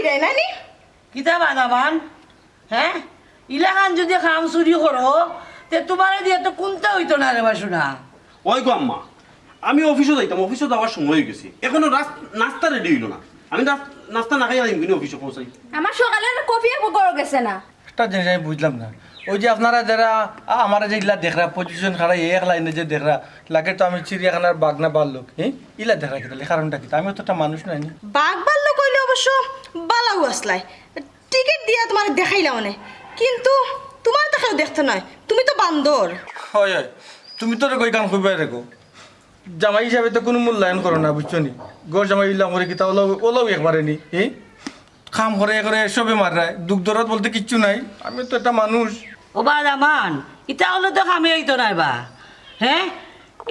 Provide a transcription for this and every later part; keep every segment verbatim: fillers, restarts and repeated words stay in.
এটাই না নি? কিতা বাদামান? হ্যাঁ, ইলাখান যুদি কাম চুরি করো, তে তুমারে দিয়া তো কুন্তা অইতো না রে বাসুনা। ওই গো আম্মা, আমি অফিসো যাইতাম, অফিসো যাওয়ার সময় অই গেছে, এখনো রাস-, নাস্তা রেডি অইলো না। আমি নাস-, নাস্তা না খাইয়া যাইমু কেনে অফিসো পৌঁছাই? আমার সকালের কফি একো গরো গেছে না। একটা জিনিস আমি বুঝলাম না, ওই যে আপনারা যারা আ-, আমারে যে ইলা দেখরা, পজিশন খাড়াই এক লাইনে যে দেখরা, লাগে তো আমি চিড়িয়াখানার বাঘ না ভাল্লুক, হ্যাঁ? ইলা দেখরা কিতা, কারণটা কিতা? আমি তো একটা মানুষ নায় নি। বাঘ ভাল্লুক অইলে অবশ্য বালাউ আছলায়, টিকিট দিয়া তুমারে দেখাইলাম অনে, কিন্তু তুমারে তো কেউ দেখতো নায়, তুমি তো বান্দর। হয়, হয়, তুমি তো রে কই কান কইবায় রেখো। জামাই হিসাবে তো কুনু মূল্যায়ন করো না, বুঝছো নি? ঘর জামাই ইলা করে কিতা ওলাও, ওলাও একবারে নি, হি? কাম করে, করে সবে মাররায়, দুখ দরদ বলতে কিচ্ছু নাই। আমি তো একটা মানুষ। ও বাদামান, ইতা অইলে তো কামে অইতো নায় বা, হ্যাঁ?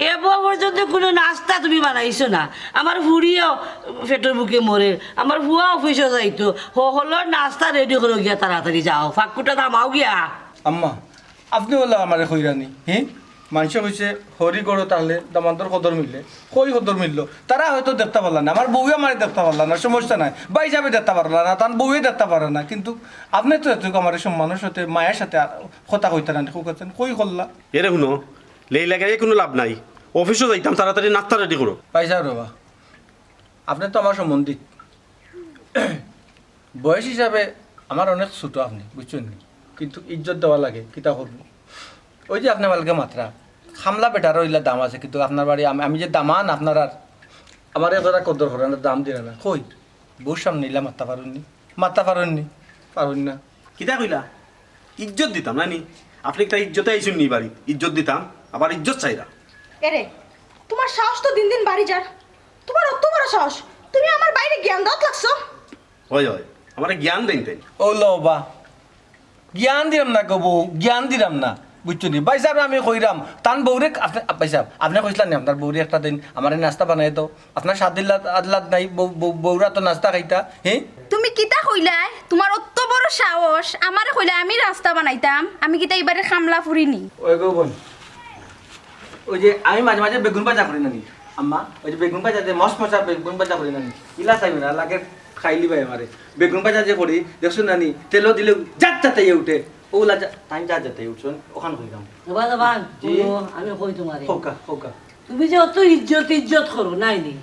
এবো পর্যন্ত কুনু নাস্তা তুমি বানাইছো না। আমার ফুড়িও পেটর ভুকে মরে, আমার ফুয়া অফিসো যাইতো, হকলর নাস্তা রেডি করো গিয়া তাড়াতাড়ি যাও, ফাক্কুটা দামাও গিয়া। আম্মা, আপনে অলা আমারে কইরা নি, হি? মানষে কইছে, হরি ঘরো থাকলে দামান্দর কদর মিললে। কই কদর মিললো? তারা হয়তো দেখতা পারলা না, আমার বউয়ে আমারে দেখতা পারলা না, সমস্যা নাই, ভাই হিসাবে দেখতা পারলা না, তান বউয়ে দেখতা পারে না, কিন্তু আপনে তো এতটুকু আমারে সম্মানর সাথে, মায়ার সাথে আ-, কথা কইতা না নি, কই করলা? এরে হুনো, লেইলা গাইয়া কুনু লাভ নাই, অফিসো যাইতাম, তাড়াতাড়ি নাস্তা রেডি করো। ভাইসাব রে বা, আপনে তো আমার সম্বন্ধী, বয়স হিসাবে আমার অনেক ছোট আপনে, বুঝছইন নি? কিন্তু ইজ্জত দেওয়া লাগে, কিতা করবো? ওই যে আপনে কালকে মাতরা, কামলা বেটারও ইলা দাম আছে, কিন্তু আপনার বাড়ি আমি, আমি যে দামান, আপনার আর আমারে এতটা কদর করে না, দাম দিরা না। কই? বউর সামনে ইলা মাততা পারইন নি? মাততা পারইন নি? পারইন না। কিতা কইলা? ইজ্জত দিতাম না নি? আপনে কিতা ইজ্জতে আইছইন নি বাড়িত? ইজ্জত দিতাম, আবার ইজ্জত চাইরা। এরে, তুমার সাহস তো দিন দিন বাড়ি যার। তুমার অত বড় সাহস, তুমি আমার বাইরে জ্ঞান দেওয়াত লাগছো? হয়, হয়, আমারে জ্ঞান দেইন তাইন। ও লো বা, জ্ঞান দিরাম না গো বউ, জ্ঞান দিরাম না, বুঝছো নি? ভাইসাব, আমি কইরাম, তান বউরে, আপনে, ভাইসাব, আপনে কইছলা নি আপনার বউরে একটা দিন আমারে নাস্তা বানাই দেও? আপনার সাধ্যর লাদ, আদলাদ নাই, বউ, বউ, বউরা তো নাস্তা খাইতা, হে? তুমি কিতা কইলায়? তুমার অত বড় সাহস, আমারে কইলায় আমি নাস্তা বানাইতাম? আমি কিতা ইবারে কামলা ফুরি নি? ওই গো বইন, ওই যে আমি মাঝে মাঝে বেগুন ভাজা করি না নি, আম্মা, ওই যে বেগুন ভাজা, যে মশমশা বেগুন ভাজা করি না নি, ইলা চাইবে না, লাগে খাইলিবায় আমারে। বেগুন ভাজা যে করি, দেখছো না নি, তেলো দিলে জাত জাতাইয়া উঠে, ওলা জা-, তাইন জাত জাতাইয়া উঠছইন, অখান কইরাম। বাবা, বাবা, জি? হুনো, আমি কই তুমারে। কউক্কা, কউক্কা। তুমি যে অত ইজ্জত, ইজ্জত করো, নায় নি?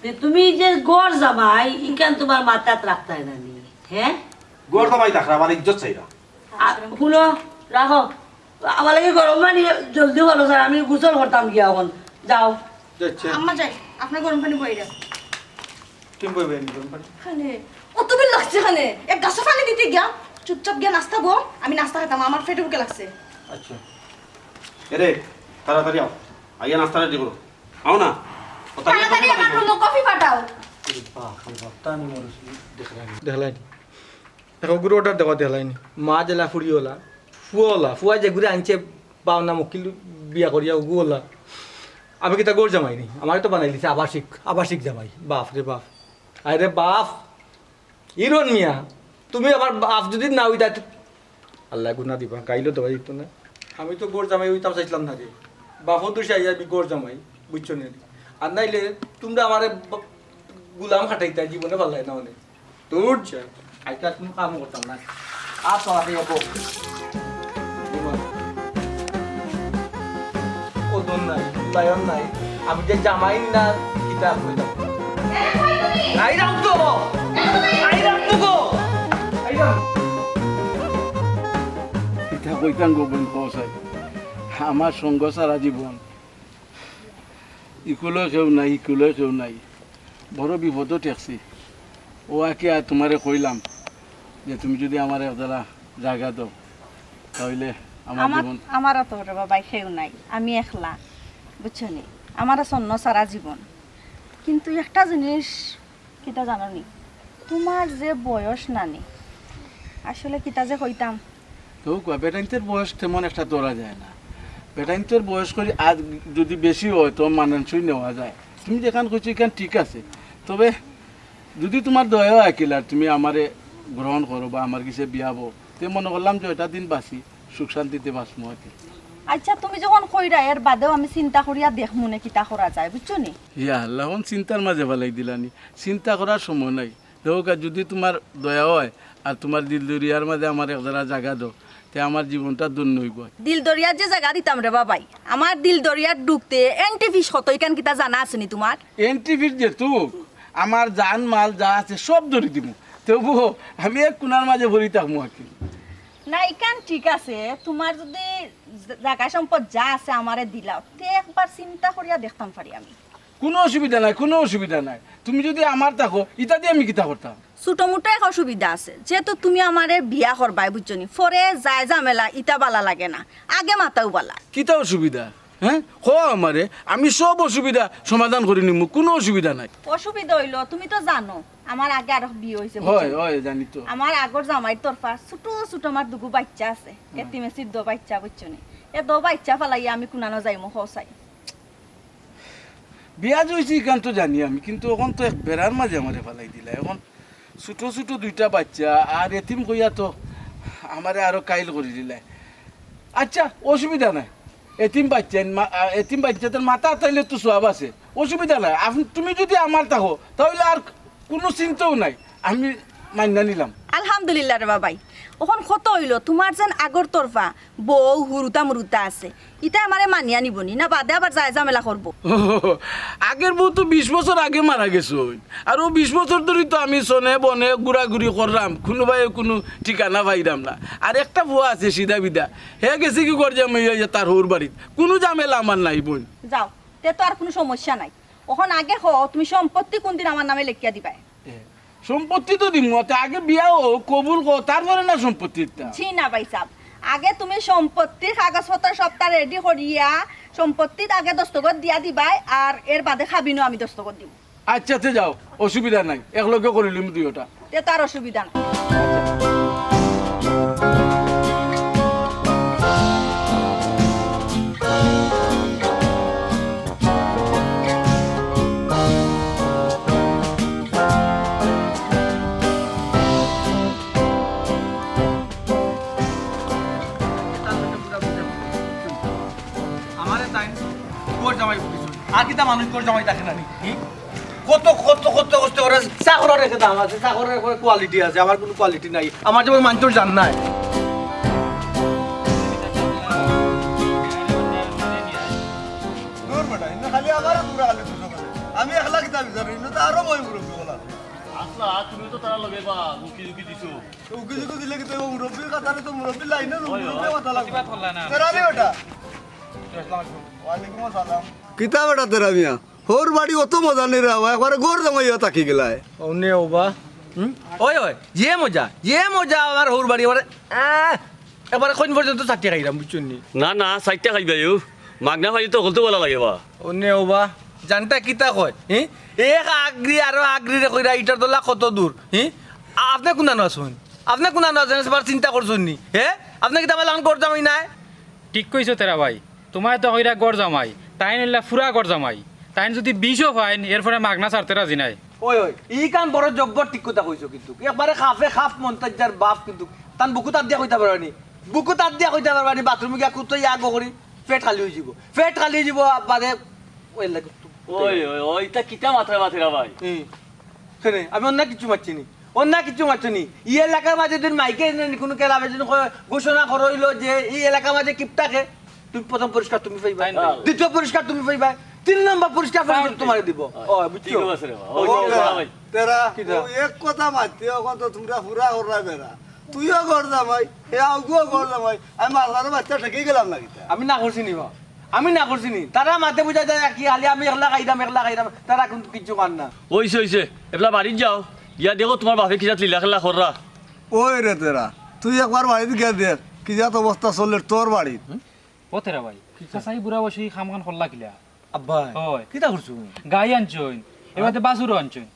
তে তুমি যে ঘর জামাই, ইখান তুমার মাথাত রাখতায় না নি, হ্যাঁ? ঘর জামাই থাকরা, আবার ইজ্জত চাইরা। আ, হুনো, রাখো। আমার লাগি গরম পানি জলদি করো স্যার, আমি গোসল করতাম গিয়া অখন। যাও। যাচ্ছে। আম্মা যাই, আপনার গরম পানি বইরা। তুমি বইবে নি গরম পানি? আরে, অত বিল লাগছে কেনে? এক গ্লাস পানি দিতে গিয়া, চুপচাপ গিয়া নাস্তা বও, আমি নাস্তা খাইতাম, আমার পেটর ভুকে লাগছে। আচ্ছা। এরে, তাড়াতাড়ি আও। আইয়া নাস্তা রেডি করো। আও না। ও তাড়াতাড়ি তাড়াতাড়ি আমার পাঠাও। রুমো কফি পাঠাও। আরে বাপ রে বাপ, তানি মরছি, দেখলাম। দেখলাম। দেখো, গুরু অর্ডার দেখো, দেখলাইনি। মা যেলা ফুড়ি অলা, ফুয়া অলা, ফুয়া যেগুরে আনছে, বাপ না মক্কিল বিয়া করিয়া, ওগু অলা। আমি কিতা ঘর জামাই নি? আমারে তো বানাইলিছে আবাসিক, আবাসিক জামাই। বাপ রে বাপ। আরে বাপ, ইরন মিয়া, তুমি আমার বাপ যুদি না অইতা, আল্লায় গুনা দিবা, গাইলো দেওয়া দিত না। আমি তো ঘর জামাই অইতাম চাইছিলাম না রে। বাপর দোষে আইয়া আমি ঘর জামাই, বুঝছো নি? আর নাইলে তুমরা আমারে ব-, গুলাম খাটাইতা, জীবনে পারলায় না অনে। দূর যা, আইজ আর কুনু কামও করতাম না। আর তো আগে অত ওজন নাই, লায়ন নাই। আমি যে জামাই না, কিতা কইতাম? আইরাম তো! আইরাম তো গো! আইরাম। কিতা কইতাম গো বইন, কও চাই। আমার সঙ্গ সারা জীবন। ইকুলো কেউ নাই, ইকুলো কেউ নাই। বড় বিপদো ঠেকছি। ও আকিয়া তুমারে কইলাম যে তুমি যুদি আমারে একদারা জাগা দেও, তাইলে আমার আমার, জীবন আমার তো রে বাবা কেউ নাই, আমি একলা, বুঝছো নি? আমার সঙ্গ সারা জীবন। কিন্তু একটা জিনিস কিতা জানো নি? তুমার যে বয়স নানি, আসলে কিতা যে কইতাম। তো কয়, বেটাইন্তর বয়স তেমন একটা ধরা যায় না। বেটাইন্তর বয়স করি আর যুদি বেশি অয়, তো মানানসই নেওয়া যায়। তুমি যেখান কইছো, এখান ঠিক আছে। তবে যুদি তুমার দয়া অয় আকিল, আর তুমি আমারে গ্রহণ করো বা আমার গেছে বিয়া বও, তে মনে করলাম যে অটা দিন বাঁচি, সুখ শান্তিতে বাঁচমু আর কি। আচ্ছা, তুমি যখন কইরায়, এর বাদেও আমি চিন্তা করিয়া দেখমু নে কিতা করা যায়, বুঝছো নি? ইয়া আল্লাহ, অখন চিন্তার মাঝে ফালাই দিলানি। চিন্তা করার সময় নাই। দেউক্কা, যুদি তুমার দয়া অয় আর তুমার দিল দরিয়ার মাজে আমার এক জেরা জাগা দেও, তে আমার জীবনটা ধন্য অইবো। দিল দরিয়ার যে জাগা দিতাম রে বাবাই, আমার দিল দরিয়ার ঢুকতে entry fees কত, ইখান কিতা জানা আছে নি তুমার? Entry fees যেতু, আমার জান মাল যা আছে সব ধরি দিমু, তবুও আমি এক কুনার মাজে পড়ি থাকমু আর কি। না, ইখান ঠিক আছে, তুমার যুদি জাগা সম্পদ যা আছে আমারে দিলাও, তে একবার চিন্তা করিয়া দেখতাম পারি আমি। কুনু অসুবিধা নাই, কুনু অসুবিধা নাই। তুমি যুদি আমার থাকো, ইতা দি আমি কিতা করতাম? ছোটমোটো এক অসুবিধা আছে, যেহেতু তুমি আমারে বিয়া করবায়, বুঝছো নি? পরে যায় ঝামেলা, ইতা বালা লাগে না, আগে মাতাও বালা। কিতা অসুবিধা? হে, কও আমারে, আমি সব অসুবিধা সমাধান করি নিমু, কুনু অসুবিধা নাই। অসুবিধা অইলো, তুমি তো জানো আমার আগে আরক বিয়া অইছে, বুঝছো নি? অয়, জানি তো। আমার আগর জামাইর তরফা ছোট ছোট আমার দুগু বাইচ্চা আছে, এতিম এসির দো বাইচ্চা, বুঝছো নি? এ দো বাইচ্চা ফালাইয়া আমি কুনানো যাইমু, কও চাই? বিয়া যে অইছে ইখান তো জানি আমি, কিন্তু অখন তো এক বেড়ার মাজে আমারে ফালাই দিলায়। অখন ছোট ছোট দুইটা বাইচ্চা আর এতিম কইয়া তো আমারে আরো কাইল করি দিলায়। আইচ্ছা, অসুবিধা নাই। এতিম বাইচ্চা, মা-, আ, এতিম বাইচ্চাতর মাথা আতাইলে তো সওয়াব আছে, অসুবিধা নাই। আপ-, তুমি যুদি আমার থাকো, তা অইলে আর কুনু চিন্তাও নাই, আমি মাইন্না নিলাম। আলহামদুলিল্লাহ রে বাবাই, অখন কত অইলো, তুমার যেন আগর তরফা বউ হুরুতা মুরুতা আছে, ইতা আমারে মানিয়া নিবো নি, না বাদে আবার যায় ঝামেলা করবো? আগর বউ তো বিশ বছর আগে মারা গেছইন, আর অউ বিশ বছর ধরি তো আমি সনে বনে ঘুরাঘুরি কররাম, কুনুবায় কুনু ঠিকানা পাইরাম না। আর একটা ফুয়া আছে সিধা বিধা, হে গেছেগি ঘর জামাই অইয়া তার হউর বাড়িত, কুনু ঝামেলা আমার নাই বইন। যাও, তে তো আর কুনু সমস্যা নাই। অখন আগে কও, তুমি সম্পত্তি কুনদিন আমার নামে লেখিয়া দিবায়? এ, সম্পত্তি তো দিমু, তে আগে বিয়া অউক, কবুল কও, তারপরে না সম্পত্তির তা। জি না ভাইসাব, আগে তুমি সম্পত্তির কাগজপত্র সবতা ready করিয়া সম্পত্তিত আগে দস্তখত দিয়া দিবায়, আর এর বাদে কাবিনো আমি দস্তখত দিমু। আইচ্ছা, তে যাও, অসুবিধা নাই, একলগে করিলিমু দুইওটা। তে তো আর অসুবিধা নাই। আমারে তাইন ঘর জামাই বুঝছইন। আর কিতা মানুষ ঘর জামাই থাকে না নি? হুম? কত, কত, কত কষ্ট করে চাকর রেখে দাম আছে, চাকরের quality আছে, আমার কুনু quality নাই। আমার যেমন মানুষের জান নাই। দূর বেটা, ইনো খালি আমারে দূরে খালি দুশো করে। আমি একলা কিতা বিচারি, ইনো তো আরো বই মুরব্বি বলা। আসলা, তুমি তো তারা লগে বা উকি ঝুঁকি দিছো। তো উকি ঝুঁকি দিলে কিতা অইবো? মুরব্বির কাতারে তো মুরব্বির লাইনে তো মুরব্বির কথা লাগবো। তেরা নি বেটা। ওয়ালাইকুম আসসালাম। কিতা বেটা তেরা মিয়া? হউর বাড়ি অত মজা নি রে, একবারে ঘর জামাই অইয়া থাকি গেলায়। অনে ওবা। হুম? ওই, ওই, যে মজা, যে মজা আমার হউর বাড়ি, একবারে, আহ, একবারে কইন পর্যন্ত চারটা খাইরাম, বুঝছইন নি? না, না, চারটা খাইবায়, মাগনা খাইলে তো হকলতু বালা লাগে বা। অনে ওবা, জানতা কিতা কয়, হি? এক আগরি আরো আগরিরে কইরা ইটার দলা কত দূর, হি? আ-, আপনে কুনানো আছইন? আপনে কুনানো আছইন? একবার চিন্তা করছইন নি? হে? আপনে কিতা আমার লাখান ঘর জামাই নায়? ঠিক কইছো তেরা ভাই, তুমায় তো কইরা ঘর জামাই, তাইন অইলা ফুরা ঘর জামাই। তাইন যুদি বিষও পাইন, এরপরে মাগনা ছাড়তে রাজি নায়। ওই, ওই, ই কাম বড় জব্বর ঠিক কথা কইছো কিন্তু। একবারে খাফে খাফ মন্তাজ্জার বাফ কিন্তু। তান বুকুত আত দিয়া কইতা পারবা নি। বুকুত আত দিয়া কইতা পারবা নি, বাথরুমো গিয়া কুত্তা ইয়া গো করি, পেট খালি অইযিবো। পেট খালি অইযিবো, বাদে ওই লাগে। ওই, ওই, ওই, ইতা কিতা মাতরা মাতরা ভাই? হুম। কেনে? আমি অন্য কিচ্ছু মাতছি নি। অন্য কিচ্ছু মাতছি নি। ই এলাকার মাজে যদি মাইকে এনে নি কুনু ক্লাবে যদি কয়, ঘোষণা করা অইলো যে ই এলাকার মাজে কিপটাকে, তুমি প্রথম পুরস্কার তুমি পাইবা। তাই নাকি? দ্বিতীয় পুরস্কার তুমি পাইবা। তিন নম্বর পুরস্কার তাই পর্যন্ত নাকি? তুমারে দিবো। ও, বুঝছো? ঠিক আছে রে বাবা। ও, ও, ঠিক আছে তেরা, ভাই। তেরা, কিতা? ও এক কথা মাততে, অখন তো তুমরা ফুরা কররা বেড়া। তুইও ঘর জামাই, হে আগুও ঘর জামাই। আমি মারলার বাচ্চা ঠেকে গেলাম না কিতা? আমি না করছি নি বা। আমি না করছি নি। তারা মাতে বুঝা যায় কি, খালি আমি একলা খাইরাম, একলা খাইরাম। তারা কিন্তু কিচ্ছু কর না। অইছে, অইছে। এবলা বাড়িত যাও। গিয়া দেখো তুমার বাফে কিজাত লীলা খেলা কররা। ওই রে তেরা, তুই একবার বাড়িত গিয়া দেখ, কিজাত অবস্থা চলের তোর বাড়িত। ও তেরা ভাই, চাচাই বুড়া বয়সে ই কাম কান করলা কিলা? আব্বা, ওই। কিতা করছো? গাই আনছইন, এবারে বাছুরও আনছইন।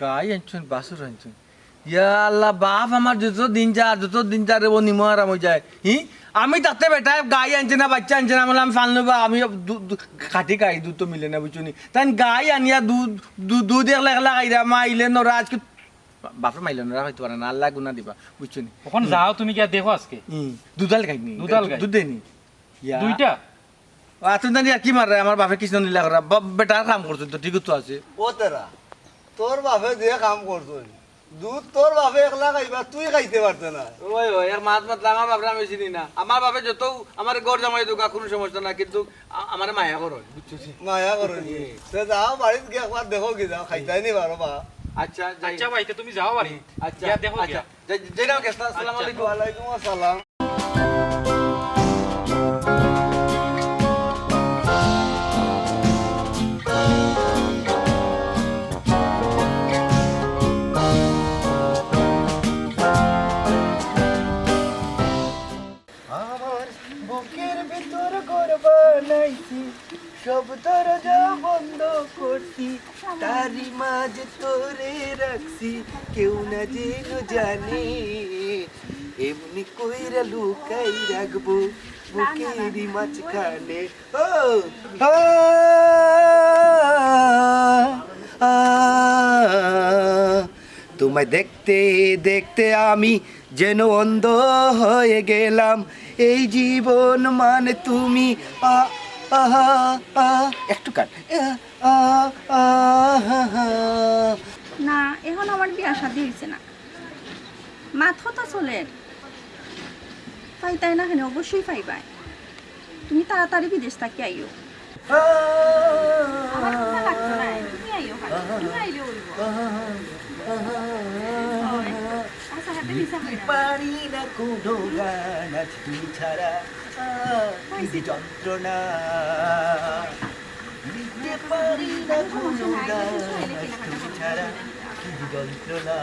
গাই আনছইন, বাছুর আনছইন। ইয়া আল্লাহ, বাফ আমার যত দিন যার, যত দিন যার রে, ও নিমো আরাম অই যায়। হি? আমি থাকতে বেটায় গাই আনছে না, বাইচ্চা আনছে না, আমি বললাম, "ফালনু বা, আমি দু-, দু-, খাঁটি গাই, দুধ তো মিলে না, বুঝছো নি?" তাইন গাই আনিয়া দুধ, দু-, দুধ একলা একলা খাইরা, মাইলে নরা, আজকে বাফে মাইলে নরা খাইতে পারে না, আল্লায় গুনা দিবা, বুঝছো নি? অখন যাও তুমি গিয়া দেখো আজকে। হুম, দুধাল গাই নি? দুধাল গাই। দুধ দেয়নি? ইয়া। দুইটা? আ, তুমি জানি আর কি মাররে, আমার বাফে কৃষ্ণ লীলা করা। বা-, বেটার কাম করছইন তো, ঠিক তো আছে। ও তেরা, তোর বাফে যে কাম করছইন, দুধ তোর বাপে একলা খাইবা, তুই খাইতে পারতে না। ওই, ওই, এক মাত মাতলা, আমার বাপরে আমি চিনি না। আমার বাপে যত আমারে ঘর জামাই দেউক্কা, কুনু সমস্যা না, কিন্তু আ-, আমারে মায়া করইন, বুঝছো নি? মায়া করইন নি? তে যাও, বাড়িত গিয়া একবার দেখো কি, যাও, খাইতায় নি পারো বা। আচ্ছা, যাই। আচ্ছা ভাই, তে তুমি যাও বাড়িত। আচ্ছা, গিয়া দেখো আচ্ছা। গিয়া। যাই, যাই না, গেছলা, আসসালামু আলাইকুম। ওয়ালাইকুম আসসালাম। আমার বুকের ভিতর ঘর বানাইছি, সব দরজা বন্ধ করছি, তারই মাঝে তোরে রাখছি, কেউ না যেন জানে, এমনি কইরা লুকাই রাখবো বুকেরই মাঝখানে। ও, আ, আ, তোমায় দেখতে দেখতে আমি যেন অন্ধ হয়ে গেলাম, এই জীবন মানে তুমি। আ, আহা, আ, একটু কান। আ, আ, আহা। না, এখন আমার বিয়া শাদী হইছে না। মাত কথা চলের। পাইতায় না কেনে? অবশ্যই পাইবায়। তুমি তাড়াতাড়ি বিদেশ থাকি আইও। আমার কথা লাগতো না, তুমি আইও খালি, তুমি আইলে অইবো। অয়। আচ্ছা, হাতে মিছা কইরা। পারি না কোনো গান আজ তুমি ছাড়া। কি যে যন্ত্রণা। নিতে পারি না কোনো গান আজ তুমি ছাড়া। কি যে যন্ত্রণা।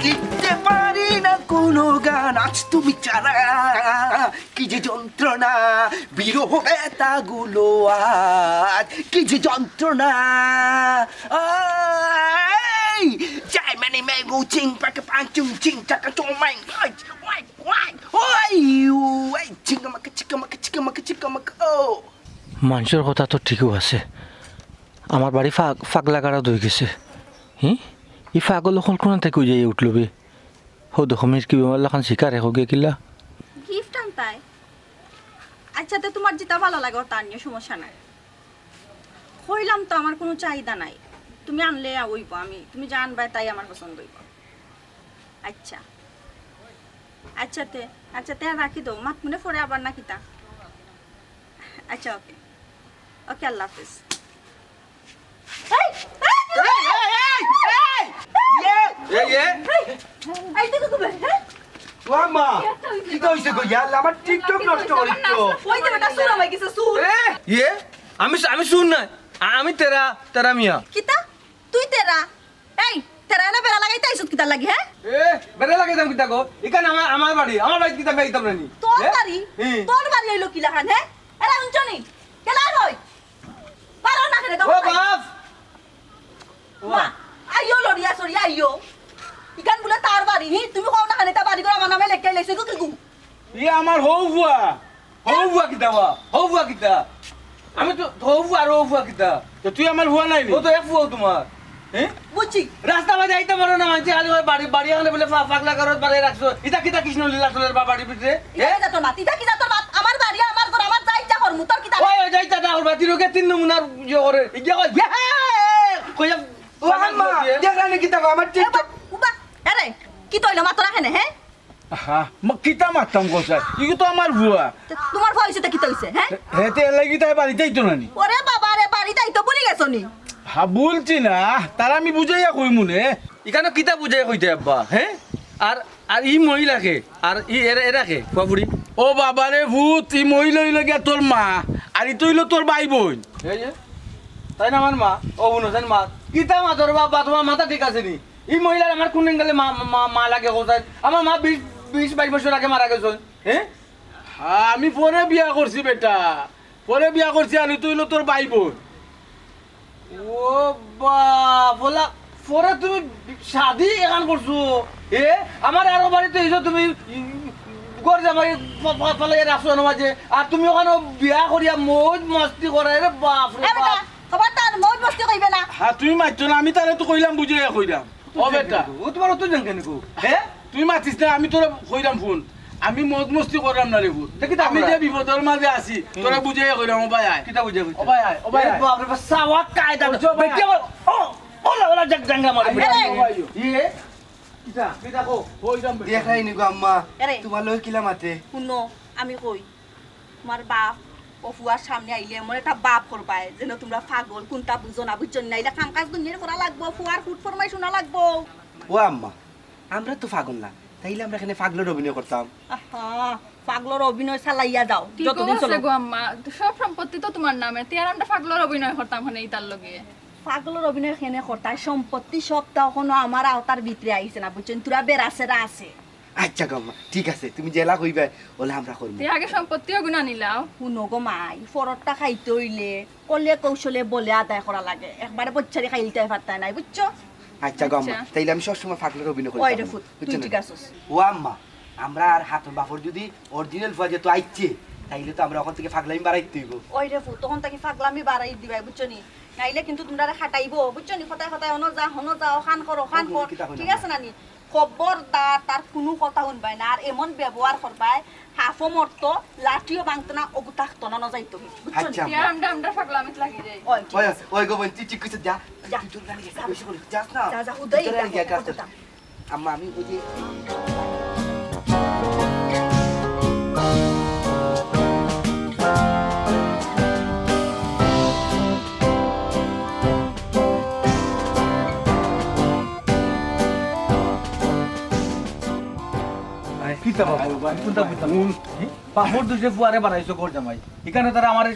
লিখতে পারি না কোনো গান আজ তুমি ছাড়া, কি যে যন্ত্রণা, বিরহ ব্যথাগুলো আজ, কি যে যন্ত্রণা। এই, চাই মানে মেগু চিং পাকে পাং চুং চিং চাকা চো মাইং, ওই, ওই, ওই, ওই, চিংকামাকা, চিংকামাকা, চিংকামাকা, চিংকামাকা, ও। মানষর কথা তো ঠিকউ আছে, আমার বাড়ি ফাগ-, ফাগলা গাড়া দই গেছে। হি? ই ফাগল অকল কুনান থাকি কই যাই উঠলো বে? হো দেখো, মিরকি বেমার লাখান শিকার, হো গে কিলা? গিফট আনতায়? আচ্ছা, তে তুমার যেটা ভালা লাগে, ওটা আনিও, সমস্যা নাই। কইলাম তো, আমার কুনু চাহিদা নাই। তুমি আনলে অইবো, আমি, তুমি যা আনবায়, তাই আমার পছন্দ অইবো। আচ্ছা। আচ্ছা তে, আচ্ছা তে রাখি দেও, মাত মনে পড়ে আবার না কিতা? আচ্ছা, ওকে। ওকে, আল্লাহ হাফেজ। এই, এই, এই, এই, এই, এই, ইয়ে, এই, ইয়ে। এই, এই, দেখো, দেখো, হ্যাঁ? ও আম্মা, কিতা অইছে গো? ইয়া আল্লাহ, আমার TikTok নষ্ট করিস তো। ওই যে বেটা, চুর আমার গেছে, চুর। এ? ইয়ে, আমি, আমি চুর নায়, আমি তেরা, তেরা মিয়া। কিতা? তুই তেরা? এই, তেরা এনে বেড়া লাগাইতে আইছত কিতার লাগি, হ্যাঁ? এ, বেড়া লাগাইতাম কিতা গো? ইখান আমার, আমার বাড়ি, আমার বাড়িত কিতা বেড়া দিতাম না নি? তোর এ? বাড়ি? হুম। তোর বাড়ি অইলো কিলাখান, হ্যাঁ? এরা হুনছো নি? কেলা কই? পারো না কেনে ও বাপ! মা, আইও লড়িয়া সরিয়া আইও। ইখান বুলে তার বাড়ি, হি? তুমি কও না কেনে তার বাড়ি ঘর আমার নামে লেখাই লাইছো, ইগু কিগু? ই আমার হউ ফুয়া। হউ ফুয়া কিতা বা? হউ ফুয়া কিতা? আমি তো হউ ফুয়া আর হউ ফুয়া কিতা? তো তুই আমার ফুয়া নায় নি? ও তো এক ফুয়াউ তুমার। হ্যাঁ? বুঝছি। রাস্তা বাদে আইতে পারো না, মানষে খালি ওই বাড়ি, বাড়ি আনলে বুলে ফা-, ফাগলা ঘরো বাড়ি রাখছো। ইতা কিতা কৃষ্ণলীলা চলের বা বাড়ির ভিতরে? ইতা হ্যাঁ? কিতা তোর মাত? ইতা কিতা তোর মাত? আমার বাড়ি, আমার ঘর, আমার যা ইচ্ছা করমু, তোর কিতা? ওই, ওই, যা ইচ্ছা তা করবা। তিন নমুনার ইয়ে করে। ইয়ে কই, ইয়ে! কইয়া ও আম্মা, দেখরা নি কিতা বা? আমার এ TikTok বা, উবা, এরে, কিতা অইলো মাতরা কেনে, হ্যাঁ? আহা, মা, কিতা মাততাম কও চাই? ইগু তো আমার ফুয়া। তে তুমার ফুয়া অইছে তে কিতা অইছে, হ্যাঁ? হে, তে এর লাগি তাই বাড়িত আইতো না নি? ওরে বাবা রে, বাড়িত আইতো ভুলি গেছো নি? হা, ভুলছি না। তারে আমি বুঝাইয়া কইমু নে। ইখানো কিতা বুঝাইয়া কইতে আব্বা, হ্যাঁ? আর, আর ই মহিলা কে? আর ই এরা, এরা কে? ফুয়া ফুড়ি? ও বাবা রে ফুত, ই মহিলা অইলো গিয়া তোর মা। আর ইতা অইলো তোর ভাই বইন। এই যে, তাইন আমার মা, ও হুনো, তাইন মা। কিতা মাতর বাবা, তুমার মাথা ঠিক আছে নি? ই মহিলার আমার কুন অ্যাঙ্গেলে মা, মা, মা লাগে কোথায়? আমার মা বিশ, বিশ বাইশ বছর আগে মারা গেছইন। হ্যাঁ? হ্যাঁ, আমি পরে বিয়া করছি বেটা। পরে বিয়া করছি, আর ইতা অইলো তোর ভাই বইন। ও বাপ, ওলা, পরে তুমি শাদি এখান করছো? এ, আমার আরো বাড়িত আইছো তুমি, ঘর জামাই ফা-, ফা-, ফালাইয়া রাখছো না মাঝে, আর তুমি ওখানো বিয়া করিয়া মৌজ মস্তি করায় রে বাপ রে এ বেটা, বাপ। খবরদার, মৌজ মস্তি কইবে না। হ্যাঁ, তুমি মাতছো না, আমি তারে তো কইলাম, বুঝাইয়া কইলাম। ও বেটা। ও তুমার অত জান কেনে গো? হ্যাঁ? তুই মাতিস না, আমি তোরে কইরাম হুন। আমি মদ মস্তি করলাম না রে পুত। তে কিতা আমি করলা? যে বিপদর মাঝে আছি, হুম। তোরে বুঝাইয়া কইলাম, ও ভাই আয়। কিতা বুঝাই কইছে? ও ভাই আয়, ও ভাই এ আয়। বাপ রে বাপ, সাওয়াত কায়দা। ওই যে ও ভাই। বেটিয়ে বল, ও, ওলা, ওলা, জাগ-, জাঙ্গা মারে। আরে। ও ভাই, ইয়ে? কিতা? কিতা কও? কইলাম বেটা। দেখাই নি গো আম্মা। আরে। তোমার লগে কিলা মাতে? হুনো, আমি কই, তোমার বাপ ও ফুয়ার সামনে আইলে এমন একটা বাপ করবায়, যেন তোমরা পাগল, কুন্তা বুঝো না, বুঝছো নি? নাইলে কাম কাজ দুনিয়ার করা লাগবো, ফুয়ার ফুট ফরমাই শোনা লাগবো। ও আম্মা, আমরা তো পাগল না, তাইলে আমরা এখানে পাগলের অভিনয় করতাম। আহা, পাগলের অভিনয় চালাইয়া যাও, ঠিক যতদিন আছে চলো। গো আম্মা, সব সম্পত্তি তো তোমার নামে, তে আর আমরা পাগলের অভিনয় করতাম কেনে ইতার লগে? পাগলের অভিনয় কেনে করতায়? সম্পত্তি সবতা এখনো আমার আওতার ভিতরে আইছে না, বুঝছো নি? তোরা বেড়াছেড়া আছে। আচ্ছা গো আম্মা, ঠিক আছে, তুমি যেলা কইবায়, ওলা আমরা করমু। তে আগে সম্পত্তি ওগুনা নিলাও। হুনো গো মাই, ফররটা খাইতে অইলে কলে কৌশলে বলে আদায় করা লাগে, একবারে বচ্চারি খাইলতে পারতায় নায়, বুঝছো? আচ্ছা গো আম্মা, আচ্ছা। তাইলে আমি সবসময় পাগলের অভিনয় করি ওই রে থাকবো, ফুত, তুই বুঝছো না? ঠিক আছস। ও আম্মা, আমরা আর হাতর বাপর যদি original ফুয়া যেহেতু আইছে, তাইলে তো আমরা ওখান থেকে পাগলামি বাড়াইতে হইব। ওই রে ফুত, তখন তাকে পাগলামি বাড়াই দিবায়, বুঝছো নি? নাইলে কিন্তু তোমরা খাটাইবো, বুঝছো নি? কথায় কথায় অনো যা, হনো যা, ওখান কর, ওখান ওখানে কর, কিতা কইলাম? ঠিক আছে না নি? খবরদার তার কোনো কথা শুনবায় না, আর এমন ব্যবহার করবায়, হাফও মরতো, লাঠিও ভাঙতো না, ওগু থাকতো না, ন যাইতো, বুঝছো নি? আচ্ছা। তে আমরা, আমরা পাগলামিত লাগি যাই। ওই, ঠিক ওই, আছে। ওই গো বোন, তুই ঠিক কইছস, যা। যা। তুই তোর গাড়ি যা, বেশি করে যাস না। যা, যা, তুই উদয় তোর যা, গাড়ি যা, যা, যা। যা। আম্মা, আমি ওই যে কিতা বাবা? কোনটা বুঝলাম? হুন। বাপর দুষে ফুয়ারে বানাইছো ঘর জামাই। এখানে তারা আমার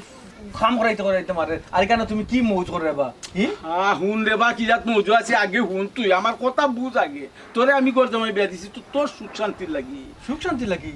কাম করাইতে করাইতে মারে। আর এখানে তুমি কি মৌজ করো রে বা? হি? আ, হুন রে বা, কি জাত মৌজ আছে আগে হুন তুই। আমার কথা বুঝ আগে। তোরে আমি ঘর জামাই বিয়া দিছি তো তোর সুখ শান্তির লাগি। সুখ শান্তির লাগি?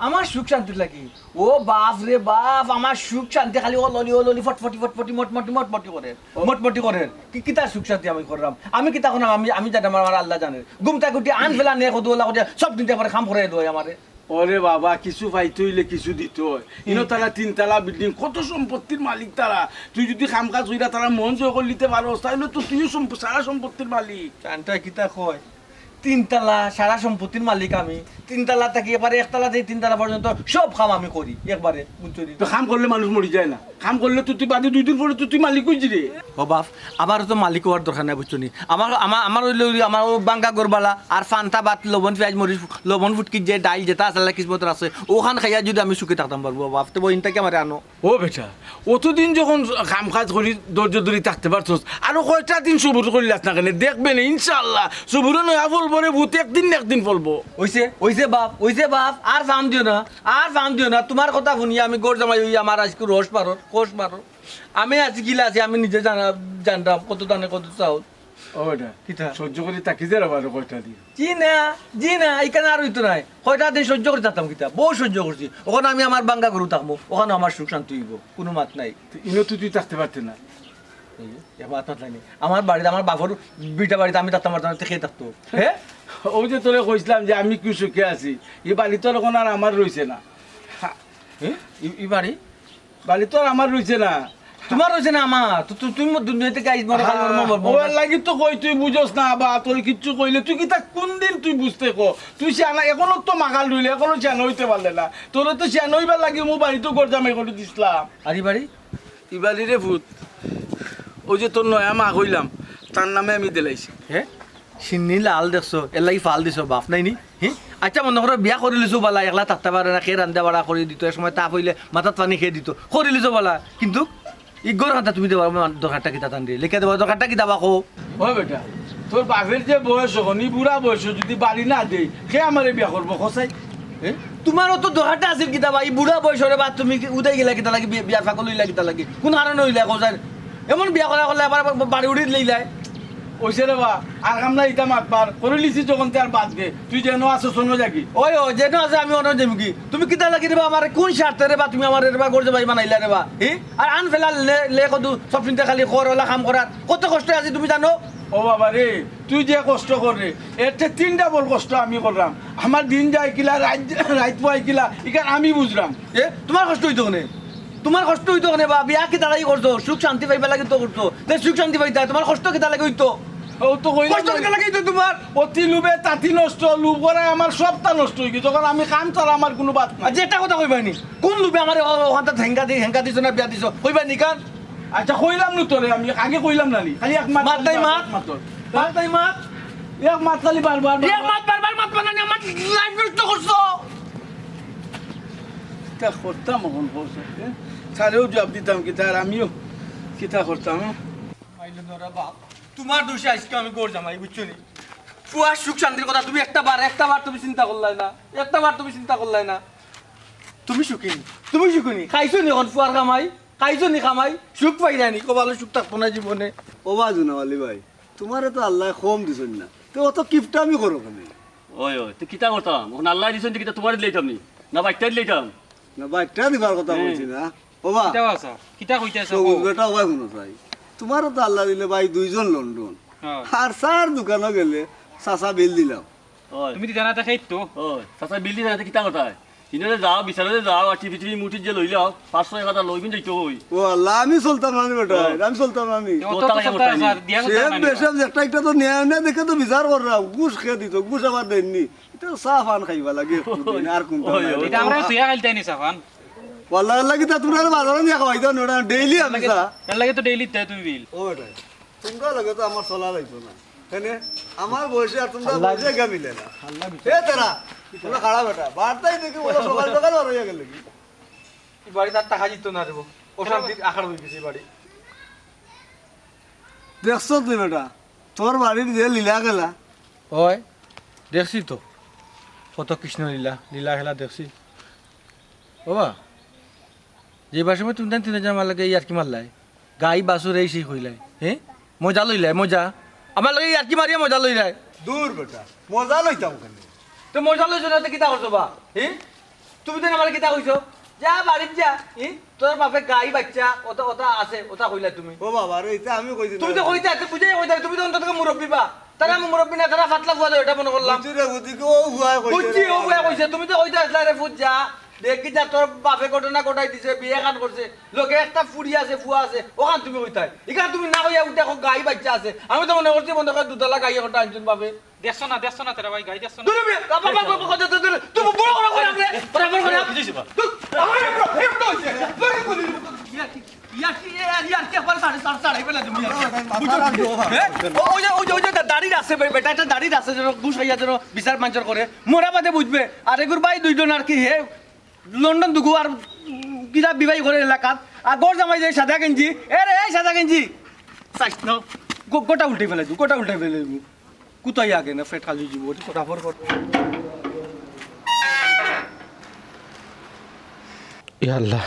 আমার সুখ শান্তির লাগি? ও বাপ রে বাপ, আমার সুখ শান্তি খালি ও ললি, ও ললি, ফটফটি, ফটফটি, মটমটি, মটমটি করে। ও। মটমটি করে। কি, কিতা সুখ শান্তি আমি করলাম? আমি কিতা করলাম? আমি, আমি জানি, আমার, আমার আল্লাহ জানে। ঘুম থাকি উঠি আন ফেলা নে, কদু ওলা করিয়া সব দিন পরে কাম করে দেয় আমারে। ওরে বাবা, কিছু পাইতে অইলে কিছু দিতে অয়। হুম। ইনো তারা তিনতলা building, কত সম্পত্তির মালিক তারা। তুই যদি কাম কাজ কইরা তারা মন জয় করি নিতে পারস, তাইলে তো তুইও সম্প-, সারা সম্পত্তির মালিক। জানটা কিতা কয়? তিনতলা, সারা সম্পত্তির মালিক আমি। তিনতলা থাকি একবারে একতলা থাকি তিনতলা পর্যন্ত সব কাম আমি করি একবারে, বুঝছো নি? তো কাম করলে মানুষ মরি যায় না? কাম করলে তো তুই বাদে দুই দিন পরে তো তুই মালিক অইছি রে। ও বাপ, আমারও তো মালিক অওয়ার দরকার নাই, বুঝছো নি? আমার, আমার, আমার অইলে অইলে আমার ও ভাঙ্গা ঘরবালা আর ফান্তা ভাত, লবণ, পিয়াজ, মরিচ, লবণ, ফুটকি যে ডাইল যেটা আছে, আল্লাহ কিসমত আছে, ওখান খাইয়া যদি আমি সুখে থাকতাম পারবো, বাপ, তে বইন তাকে আমারে আনো। ও বেটা, অতদিন যখন কাম কাজ করি ধৈর্য ধরি থাকতে পারছস, আরো কয়টা দিন সবুর করিলাস না কেনে? দেখবে নে, ইনশাআল্লাহ সবুরে নয়া ফলবো রে পুত, একদিন না একদিন ফলবো। অইছে, অইছে বাপ, অইছে বাপ, আর ফান দিও না, আর ফান দিও না। তোমার কথা শুনিয়া আমি ঘর জামাই অইয়া আমার আইজকু রস বারর, কষ বারর। আমি আছি কিলা আছি, আমি নিজে জানা-, জানরাম কত দানে কত চাউল। ও বেটা, কিতা? সহ্য করি থাকি যে রে বারো কয়টা দিন। জি না, জি না, ইখান আর অইতো নায়। কয়টা দিন সহ্য করি থাকতাম কিতা? বউত সহ্য করছি। ওখানো আমি আমার ভাঙ্গা ঘরো থাকমু, ওখানো আমার সুখ শান্তি অইবো, কুনু মাত নাই। তো ইনো তো তুই থাকতে পারতে না। এই যে, এবার আর থাকলাই নি। আমার বাড়িত, আমার বাপর ভিটা বাড়িত আমি থাকতাম পারতাম না, তে কে থাকতো? হে? অউ যে তোরে কইছলাম যে আমি কি সুখে আছি, ই বাড়ি তো আর অখন আর আমার রইছে না। হে? ই, ই বাড়ি? বাড়ি তো আর আমার রইছে না। তোমার রইছে না আমার? তো, তো, তুমি মোর দুনিয়া থাকি আইজ মরো, কাল মরো, মরো, মরো। অউ লাগি তো কই তুই বুঝস না বা, তোরে কিচ্ছু কইলে তুই কিতা কুনদিন তুই বুঝতে ক? তুই শিয়ানা, অখনো তো মাখাল রইলে, অখনো শিয়ানা অইতে পারলে না। তোরে তো শিয়ানা অইবার লাগি মু বাড়িত ঘর জামাই করি দিছলাম। আর ই বাড়ি? ই বাড়ি রে পুত, অউ যে তোর নয়া মা কইলাম, তার নামে আমি দিলাইছি। হে? শিন্নি লাল দেখছো, এরলাগি ফাল দিছো, বাপ নাই নি? হি? আচ্ছা, মনো করো বিয়া করিলিছো বালা, একলা থাকতা পারে না, কে রান্দা বাড়া করি দিতো, এক সময় তাপ অইলে মাথাত পানি কে দিতো, করিলিছো বালা, কিন্তু ই ঘর খানটা তুমি দেবার দরকারটা কিতা তানরে? লেখিয়া দেবার দরকারটা কিতা বা কও? ও বেটা, তোর বাপের যে বয়স অখন, ই বুড়া বয়সো যদি বাড়ি না দেই, কে আমারে বিয়া করবো, কছাই? এ? তোমার অত দরকারটা আছিল কিতা বা? ই বুড়া বয়সো রে বা, তুমি কি উদাই গেলা কিতা লাগি, বি-, বিয়ার পাগল অইলা কিতা লাগি? কুন কারণে অইলা, কও চাই? এমন বিয়া করা করলে আবার, আবার বাড়ি উড়ি লইলায়। অইছে রে বা, আর কাম নাই, ইতা মাত পার। করিলিছি যখন তে আর বাদ দে। তুই যেনো আছস অনো যাগি। ওই, ওই, যেনো আছে আমি অনো যাইমুগি। তুমি কিতা লাগি রে বা, আমারে কুন স্বার্থে রে বা, তুমি আমারে রে বা, ঘর জামাই বানাইলা রে বা? হি? আর আন ফেলা লে, লে কদু, সব চিন্তা খালি কর, ওলা কাম করার। কত কষ্টে আছি তুমি জানো? ও বাবা রে, তুই যে কষ্ট কর রে, এর তে তিন ডাবল কষ্ট আমি কররাম। আমার দিন যায় কিলা, রাইত, রাইত পুয়ায় কিলা, ইখান আমি বুঝরাম। এ, তোমার কষ্ট অইতো কেনে? তোমার কষ্ট অইতো কেনে বা? বিয়া কিতা লাগি করছো? সুখ শান্তি পাইবার লাগি তো করছো। তে সুখ শান্তি পাইতায়, তোমার কষ্ট কিতা লাগি অইতো? ও তো কইলাম কষ্ট না। কিতা লাগি তো তোমার? অতি লোভে তাতি নষ্ট, লোভ করায় আমার সবটা নষ্ট অই গেছে। যখন আমি কাম ছাড়া আমার কুনু বাত নাই। আর যেটা কথা কইবায় নি, কুন লোভে আমারে ও-, ওখানটা হেঙ্গা দি-, হেঙ্গা দিছো না বিয়া দিছো? কইবায় নি কান? আচ্ছা, কইলাম নু তোরে আমি, আগে কইলাম না নি? খালি এক মাত মাত নাই, মাত। মাত তোর। মাত নাই, মাত। এক মাত খালি বারবার, এক বারবার। মাত বারবার মাত বানানি আমার life নষ্ট করছো। কিতা করতাম অখন কও, এ? স্যারেও জবাব দিতাম কিতা, আর আমিও কিতা করতাম, এ? মাইলে ধরা বাপ, তোমার দোষে আইজকে আমি ঘর জামাই, বুঝছো নি? ফুয়ার সুখ শান্তির কথা তুমি একটা বার, একটা বার তুমি চিন্তা করলায় না, একটা বার তুমি চিন্তা করলায় না। তুমি সুখী নি, তুমি সুখী নি, খাইছো নি অখন ফুয়ার কামাই, খাইছো নি কামাই, সুখ পাইরায় নি, কপালো সুখ থাকতো না জীবনে। ও বা জুনাওয়ালি ভাই, তোমারে তো আল্লায় কম দিছইন না, তে অত কিপটামি করো কেনে? ওই, ওই, তে কিতা করতাম? অখন আল্লায় দিছইন তে কিতা তোমারে দিলাইতাম নি? না বাইকটা দিলাইতাম? না বাইকটা দিবার কথা হুম। কইছি না। ও বা, কিতা বাছা? কিতা কইতাছে সবুজ কও? বেটা, ও বা হুনো চাই। তোমারও তো আল্লায় দিলে ভাই দুইজন লন্ডন। হ্যাঁ। আর চার দোকানো গেলে চাচা বিল দিলাম। ওই। তুমি দিতা না তে খেইত তো। ওই, চাচা বিল দিতা না তে কিতা করতায়? ইনারে যাও, বিচারে যাও, আর টিভি টিভি মুঠিত যে লইলাও, পাঁচশো এক হাজার লইবেন যাইতো অই। ও আল্লাহ, আমি চলতাম না নি বেটা, ও। আমি চলতাম না নি। তে অত তো চলতায় না, স্যার, দিয়া চলতায় সেম না। বেসেম একটা একটা তো নিয়া না দেখে তো বিচার কররা, ঘুষ খেয়ে দিত, ঘুষ আবার দেননি। ইটা চা পান খাইবা লাগে একটু দিন, আর কোনটা ওই, নাই। ওই। ইটা আমরা তুইয়া খাইলতাই নি চা পান। ওয়াল্লাহ, আল্লাহ কি তা তোমরা বাজারো নিয়া খাওয়াইতাম না, ওটা ডেইলি আমি চা। এর লাগি তো ডেইলি দেয় তুমি বিল। ও বেটা, তোমরা লাগে তো আমার চলা লাগতো না। কেনে? আমার বয়সে আর তোমরা আল্লাহ বয়সে গা মিলে না। আল্লাহ বিচার। এ তারা, তোমরা খারাপ বেটা। বার্তাই দেখি বলো সকাল সকাল বার হইয়া গেল কি? এই বাড়ি তার টাকা দিত না দেবো। অশান্তির আকার হয়ে গেছে এই বাড়ি। দেখছো তুই বেটা, তোর বাড়ির যে লীলা খেলা। ওই, দেখছি তো। কত কৃষ্ণ লীলা, লীলা খেলা দেখছি। ও বা, যে বার সময় তুমি তান তিনজন আমার লগে ইয়ার্কি মারলায়, গাই বাছুর এই সেই কইলায়, হে? মজা লইলায়, মজা। আমার লগে ইয়ার্কি মারিয়া মজা লইলায়। দূর বেটা, মজা লইতাম কেনে? তো মজা লইছো না, তো কিতা করছো বা? হে? তুমি তো আমারে কিতা কইছো? যা, বাড়িত যা। হে? তোর বাপে গাই বাচ্চা, ওটা, ওটা আছে, ওটা কইলা তুমি। ও বাবা রে, ইটা আমি কইছি না। তুমি তো কইতা, তুমি বুঝাই কইতা, তুমি তো অন্তত মুরব্বি বা। তারা মুরব্বি না, তারা ফাতলা ফুয়া, এটা মনে করলাম। বুঝছি রে, বুঝছি, ও ফুয়া কইছে বুঝছি, রে। ও ফুয়া কইছে। তুমি তো কইতা আসলা রে, ফুত যা। দেখি যা, তোর বাপে ঘটনা ঘটাই দিছে, বিয়ে খান করছে, লগে একটা ফুড়ি আছে, ফুয়া আছে, ওখান তুমি কইতায়। ইখান তুমি না কইয়া উঠে কও গাই বাচ্চা আছে। আমি তো মনে করছি, মনে করে দুতলা গাই একটা আনছুন বাপে। দেখছো না, দেখছো না, তেরা ভাই, গাই দেখছো না? দূর বে, বাবা, বাবা, বাবা, দূর, দূর, দূর, তুমি বড় বড় করে আপনি, বরাবর করে। কি হইছে বা? দূর, আমার একটু, একটু হইছে। দূর, দূর, দূর। ইয়ার্কি, ইয়ার্কি, ইয়ার্কি, ইয়ার্কি, একবার সাড়ে চার, সাড়ে বেলা তুমি ইয়ার্কি। বুঝছো? হ্যাঁ? ও, ওই যে, ওই যে, ওই যে দাড়ির আছে, বে-, বেটা, একটা দাড়ির আছে, যেন ঘুষ খাইয়া যেন বিচার মাঞ্জর করে। মরা বাদে বুঝবে। আর এগুর ভাই দুইজন আর কি, হে, লন্ডন দুগু আর, উম, কিতা বিবাহ করে এলাকাত। আর ঘর জামাই যে সাদা গেঞ্জি, এ রে, এই সাদা গেঞ্জি। চাইছ না? গো-, গোটা উল্টে ফেলাই দিবো, গোটা উল্টে ফেলাই দিবো। কুতাই আগে না, পেট খালি দিব, ওটি ফটাফট কর। ইয়া আল্লাহ,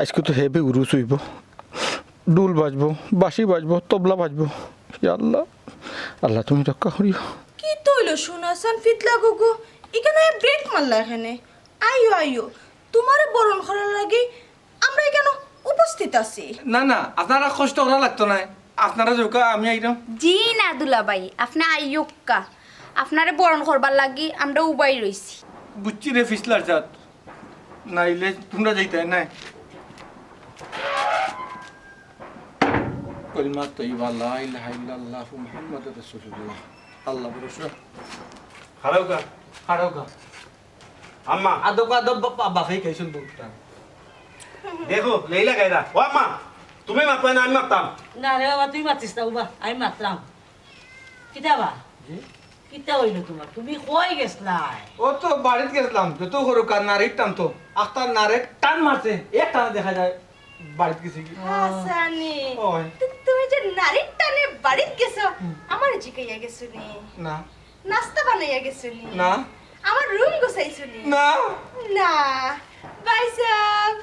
আইজকু তো হেভি উরুস অইবো। ঢুল বাজবো, বাঁশি বাজবো, তবলা বাজবো। ইয়া আল্লাহ, আল্লাহ তুমি রক্ষা করিও। কিতা অইলো সোনাসান ফিতলা গুগু? ইখানো ব্রেক মারলা কেনে? আইও, আইও, তোমারে বরণ করার লাগি আমরা ইখানো উপস্থিত আছি। না, না, আপনারা কষ্ট করা লাগতো নায়। আপনারা যাউক্কা, আমি আইরাম। জি না দুলাভাই, আপনে আইউক্কা। আপনারে বরণ করবার লাগি আমরা উবাই রইছি। বুঝছি রে ফিসলার জাত। নাইলে তোমরা যাইতায় নায়। কলিমা তৈবা লা ইলাহা ইল্লাল্লাহু মুহাম্মাদুর রাসূলুল্লাহ। আল্লাহ ভরসা। খাড়াউক্কা। খাড়াউক্কা। আম্মা। আদব, আদব, বাপ, বাপ, বাপে খাইছুন বুকটা। দেখো, লেইলা গায়রা। ও আম্মা, তুমি মাতবায় না, আমি মাততাম। না রে বাবা, তুই মাতিস না, বাবা, আমি মাতলাম। কিতা বা? জি? কিতা অইলো তোমার? তুমি কই গেছলায়? ও তো বাড়িত গেছলাম, যত করুক আর নারীর টান তো। আখতার নারে টান মারছে, এক টানে দেখা যায় বাড়িত গেছে কি। হাসানি, ওই। তু-, তুমি যে নারীর টানে বাড়িত গেছো, হুম। আমারে জিকাইয়া গেছো নি? না। নাস্তা বানাইয়া গেছো নি? না। আমার রুম গুছাইছো নি? না। না। ভাইসাব।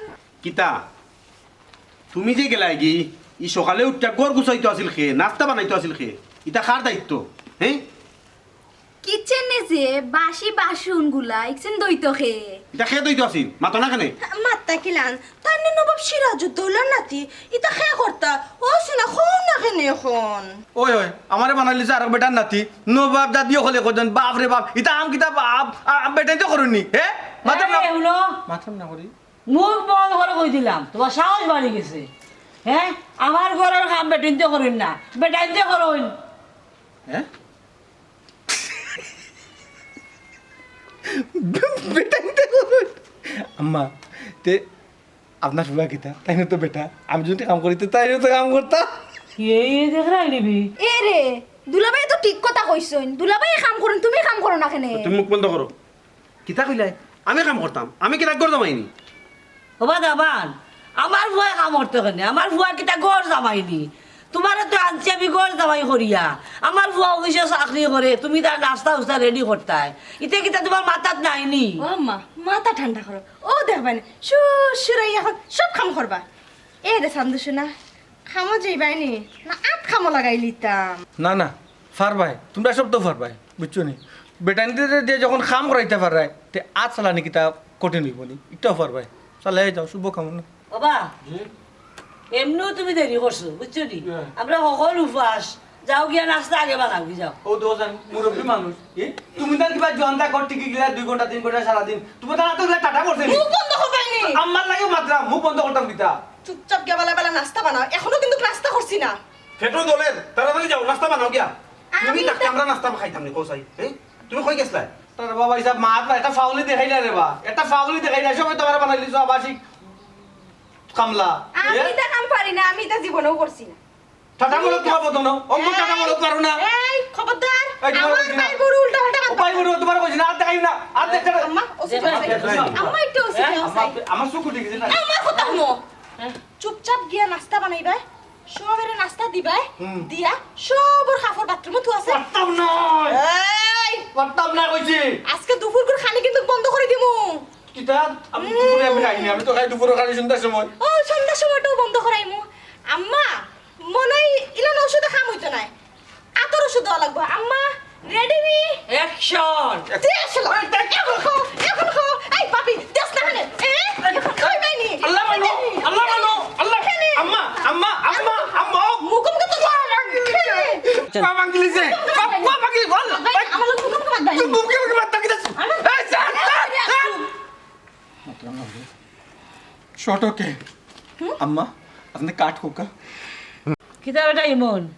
কিতা? তুমি যে গেলায়গি, ই সকালে উঠিয়া ঘর গুছাইতো আছিল কে, নাস্তা বানাইতো আছিল কে? ইতা কার দায়িত্ব? হে? কিচেনে যে বাসি বাসনগুলা, ইকছেন ধইতো কে? ইতা কে ধইতো আছিল? মাতো না কেনে? মাত্তা কিলান? তাইন নবাব সিরাজউদ্দৌলার নাতি, ইতা কে করতা? ও সোনা, কও না কেনে অখন? ওই, ওই, আমারে বানাইলিছো আরক বেটার নাতি। নবাব দাদি অকলে কইন, বাপ রে বাপ, ইতা আম কিতা বাপ, আ, আ, বেটাইন্তে করইন নি, হে? মাতইন না। এই, হুনো। মাতইন না করি। মুখ বন্ধ করি কই দিলাম, তোমার সাহস বাড়ি গেছে। হে? আমার ঘরর কাম বেটাইন্তে করইন না, বেটাইন্তে করইন। হ্যাঁ? বেটা নিতে কইবো? আম্মা, তে আপনার ফুয়া কিতা? তাইন তো বেটা। আমি যদি কাম করি, তে তাইনও তো কাম করতা। এই, এই দেখ রাইলিবি। এ রে, দুলাভাই তো ঠিক কথা কইছইন। দুলাভাই কাম করইন, তুমি কাম করো না কেনে? তুমি মুখ বন্ধ করো। কিতা কইলায়? আমি কাম করতাম? আমি কিতা ঘর জামাই নি? ওবা দামান, আমার ফুয়ায় কাম করতো কেনে? আমার ফুয়া কিতা ঘর জামাই নি? তুমারে তো আনছি আমি ঘর জামাই করিয়া। আমার ফুয়া অফিসো চাকরি করে, তুমি তার নাস্তা উস্তা রেডি করতায়। ইতে কিতা তুমার মাথাত নাই নি? ও আম্মা, মাথা ঠান্ডা করো। ও দেখবায় নে, সুর সুরাই এখন সব কাম করবা। এ রে চান্দু সোনা, কামো যাইবায় নি? না আত কামো লাগাইলিতাম? না, না, পারবায়, তুমরা সব তো পারবায়, বুঝছো নি? বেটাইন্তরে দিয়া যখন কাম করাইতা পাররায়, তে আত চালানি কিতা কঠিন অইবো নি? ইটাও পারবায়। চালাইয়া যাও, শুভ কামনা। ওবা, এমনেও তুমি দেরি করছো, বুঝছো নি? হ্যাঁ। আমরা হকল উপাস, যাও গিয়া নাস্তা আগে বানাও গি যাও। ও দোকান, মুরব্বি মানুষ। এ, তুমি তার কিবা জোয়ান থাকো, টিকি গিলা দুই ঘন্টা, তিন ঘন্টা সারাদিন। তুমি তার হাতে গিলা টাটা করছে নি? মুখ বন্ধ করবায় নি? আম্মার লাগি মাতরাম, মুখ বন্ধ করতাম কিতা? চুপচাপ গিয়া বালা বালা নাস্তা বানাও। এখনো কিন্তু নাস্তা করছি না। পেটও দলের, তাড়াতাড়ি যাও, নাস্তা বানাও গিয়া। আমি তুমি থাকতে তা- আমরা নাস্তা খাইতাম নি, কও চাই। হ্যাঁ? তুমি কই গেছলায়? তার বাবা হিসাব মাত না, একটা ফাউলি দেখাইলা রে বা। একটা ফাউলি দেখাইলা, সবাই তো আমার বানাইলি সব আবাসিক কামলা। আমি এ? ইতা কাম পারি না, আমি ইতা জীবনেও করছি না। টাটা মরদ তোমার মতো না, অমন টাটা মরদ পারো না। এই, খবরদার, এই, তোমার আমার কইছি না। ভাই বড় উল্টা পাল্টা কথা। ও ভাই বড় তোমার কইছি না, আর দেখাই না, আর দেখতে না। আম্মা, ও সুযোগ আছে। আম্মা, একটু ও সুযোগ আছে। আমার, আমার চোখ উঠে গেছে না। আমার কথা হুনো। চুপচাপ গিয়া নাস্তা বানাইবায়, সবরে নাস্তা দিবায়, হুম। দিয়া সবর কাপড় বাথরুমো থুয়া আছে। পারতাম না। এই! পারতাম না কইছি। আজকে দুপুরকুর খানি কিন্তু বন্ধ করি দিমু। কিতা? আমি দুপুরে আমি খাই না, আমি তো খাই দুপুরে খালি সন্ধ্যার সময়। ও, সন্ধ্যার সময়টাও বন্ধ করাইমু। আম্মা, মনে হয় ইলান ওষুধে কাম অইতো নায়। আতর ওষুধ দেওয়া লাগবো। আম্মা, রেডি নি? অ্যাকশন! দে আসলে। এই, দেখ। এখন খাও, এখন খাও। এই, পাপি, দেস না কেনে? এ? এখন খাইবায় নি? আল্লাহ মানো, আল্লাহ মানো, আল্লাহ। কেনে? আম্মা, আম্মা, আম্মা, আম্মা, ও। মুখে মুখে তো পা ভাঙিলিছে। পা ভাঙিলিছে। পা, পা ভাঙিলি, বল। ভাই, আমার লোক মুখে মুখে মাত ভাই। তুই মুখে মুখে মাত ভাঙিলিছে। আমার এই, স্যার, স্যার, স্যার। শর্ট ওকে। হুম? আম্মা, আপনি কাট হোকা। কিতা বেটা ইমন?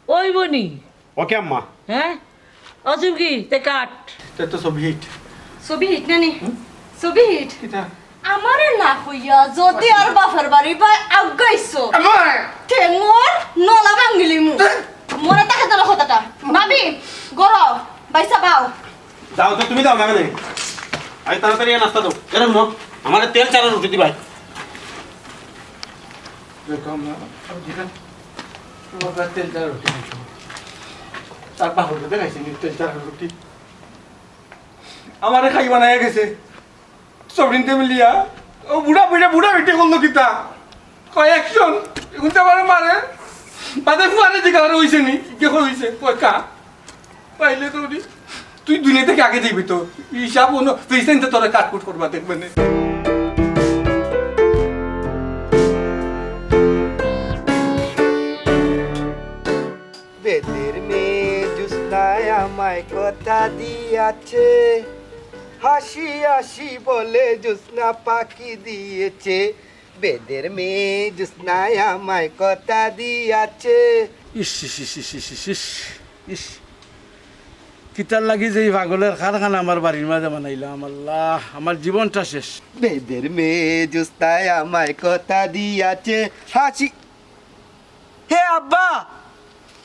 ওই বনি। ওকে আম্মা। হ্যাঁ? অসুখ কি? তে কাট। তে তো ছবি হিট। ছবি হিট না নি? হুম? ছবি হিট। কিতা? আমারে না কইয়া যদি আর বাপের বাড়ি বা আগাইছো। আম্মা! ঠেঙর নলা ভাঙিলিমু। তে- মনে থাকে যেন কথাটা। ভাবি, গরো, বাইসা বাও। দাও তো, তুমি দাও না কেনে? আই তাড়াতাড়ি নাস্তা দাও। এরম না, আমারে তেল ছাড়া রুটি দিবায়। দেখো আম্মা, আমি যেটা তোমার কাছে তেল ছাড়া রুটি খাইছি। তার বাপর কাছে খাইছি নি তেল ছাড়া রুটি। আমারে খাই বানাইয়া গেছে। সবরিনতে মিলিয়া, ও বুড়া বুড়া, বুড়া বেটি করলো কিতা? কয় অ্যাকশন, এখন তো আমারে মারে। বাদে ফুয়ারে জিজ্ঞাসা করে অইছে নি? কে কই অইছে? কয় কা? পাইলে তো উনি, তুই দুনিয়া থেকে আগে যাইবি তো। হিসাব অন্য, তুই সেন্তে তোরা কাটকুট করবা দেখবে নে। বেদের মেয়ে জোসনায় আমায় কথা দিয়াছে, হাসি হাসি বলে জোসনা পাখি দিয়েছে। বেদের মেয়ে জোসনায় আমায় কথা দিয়াছে। ইস, ইস, ইস। কিতার লাগি যে এই পাগলের কারখানা আমার বাড়ির মাঝে বানাইলাম, আল্লাহ, আমার জীবনটা শেষ। বেদের মেয়ে জোসনায় আমায় কথা দিয়াছে, হাসি হে আব্বা,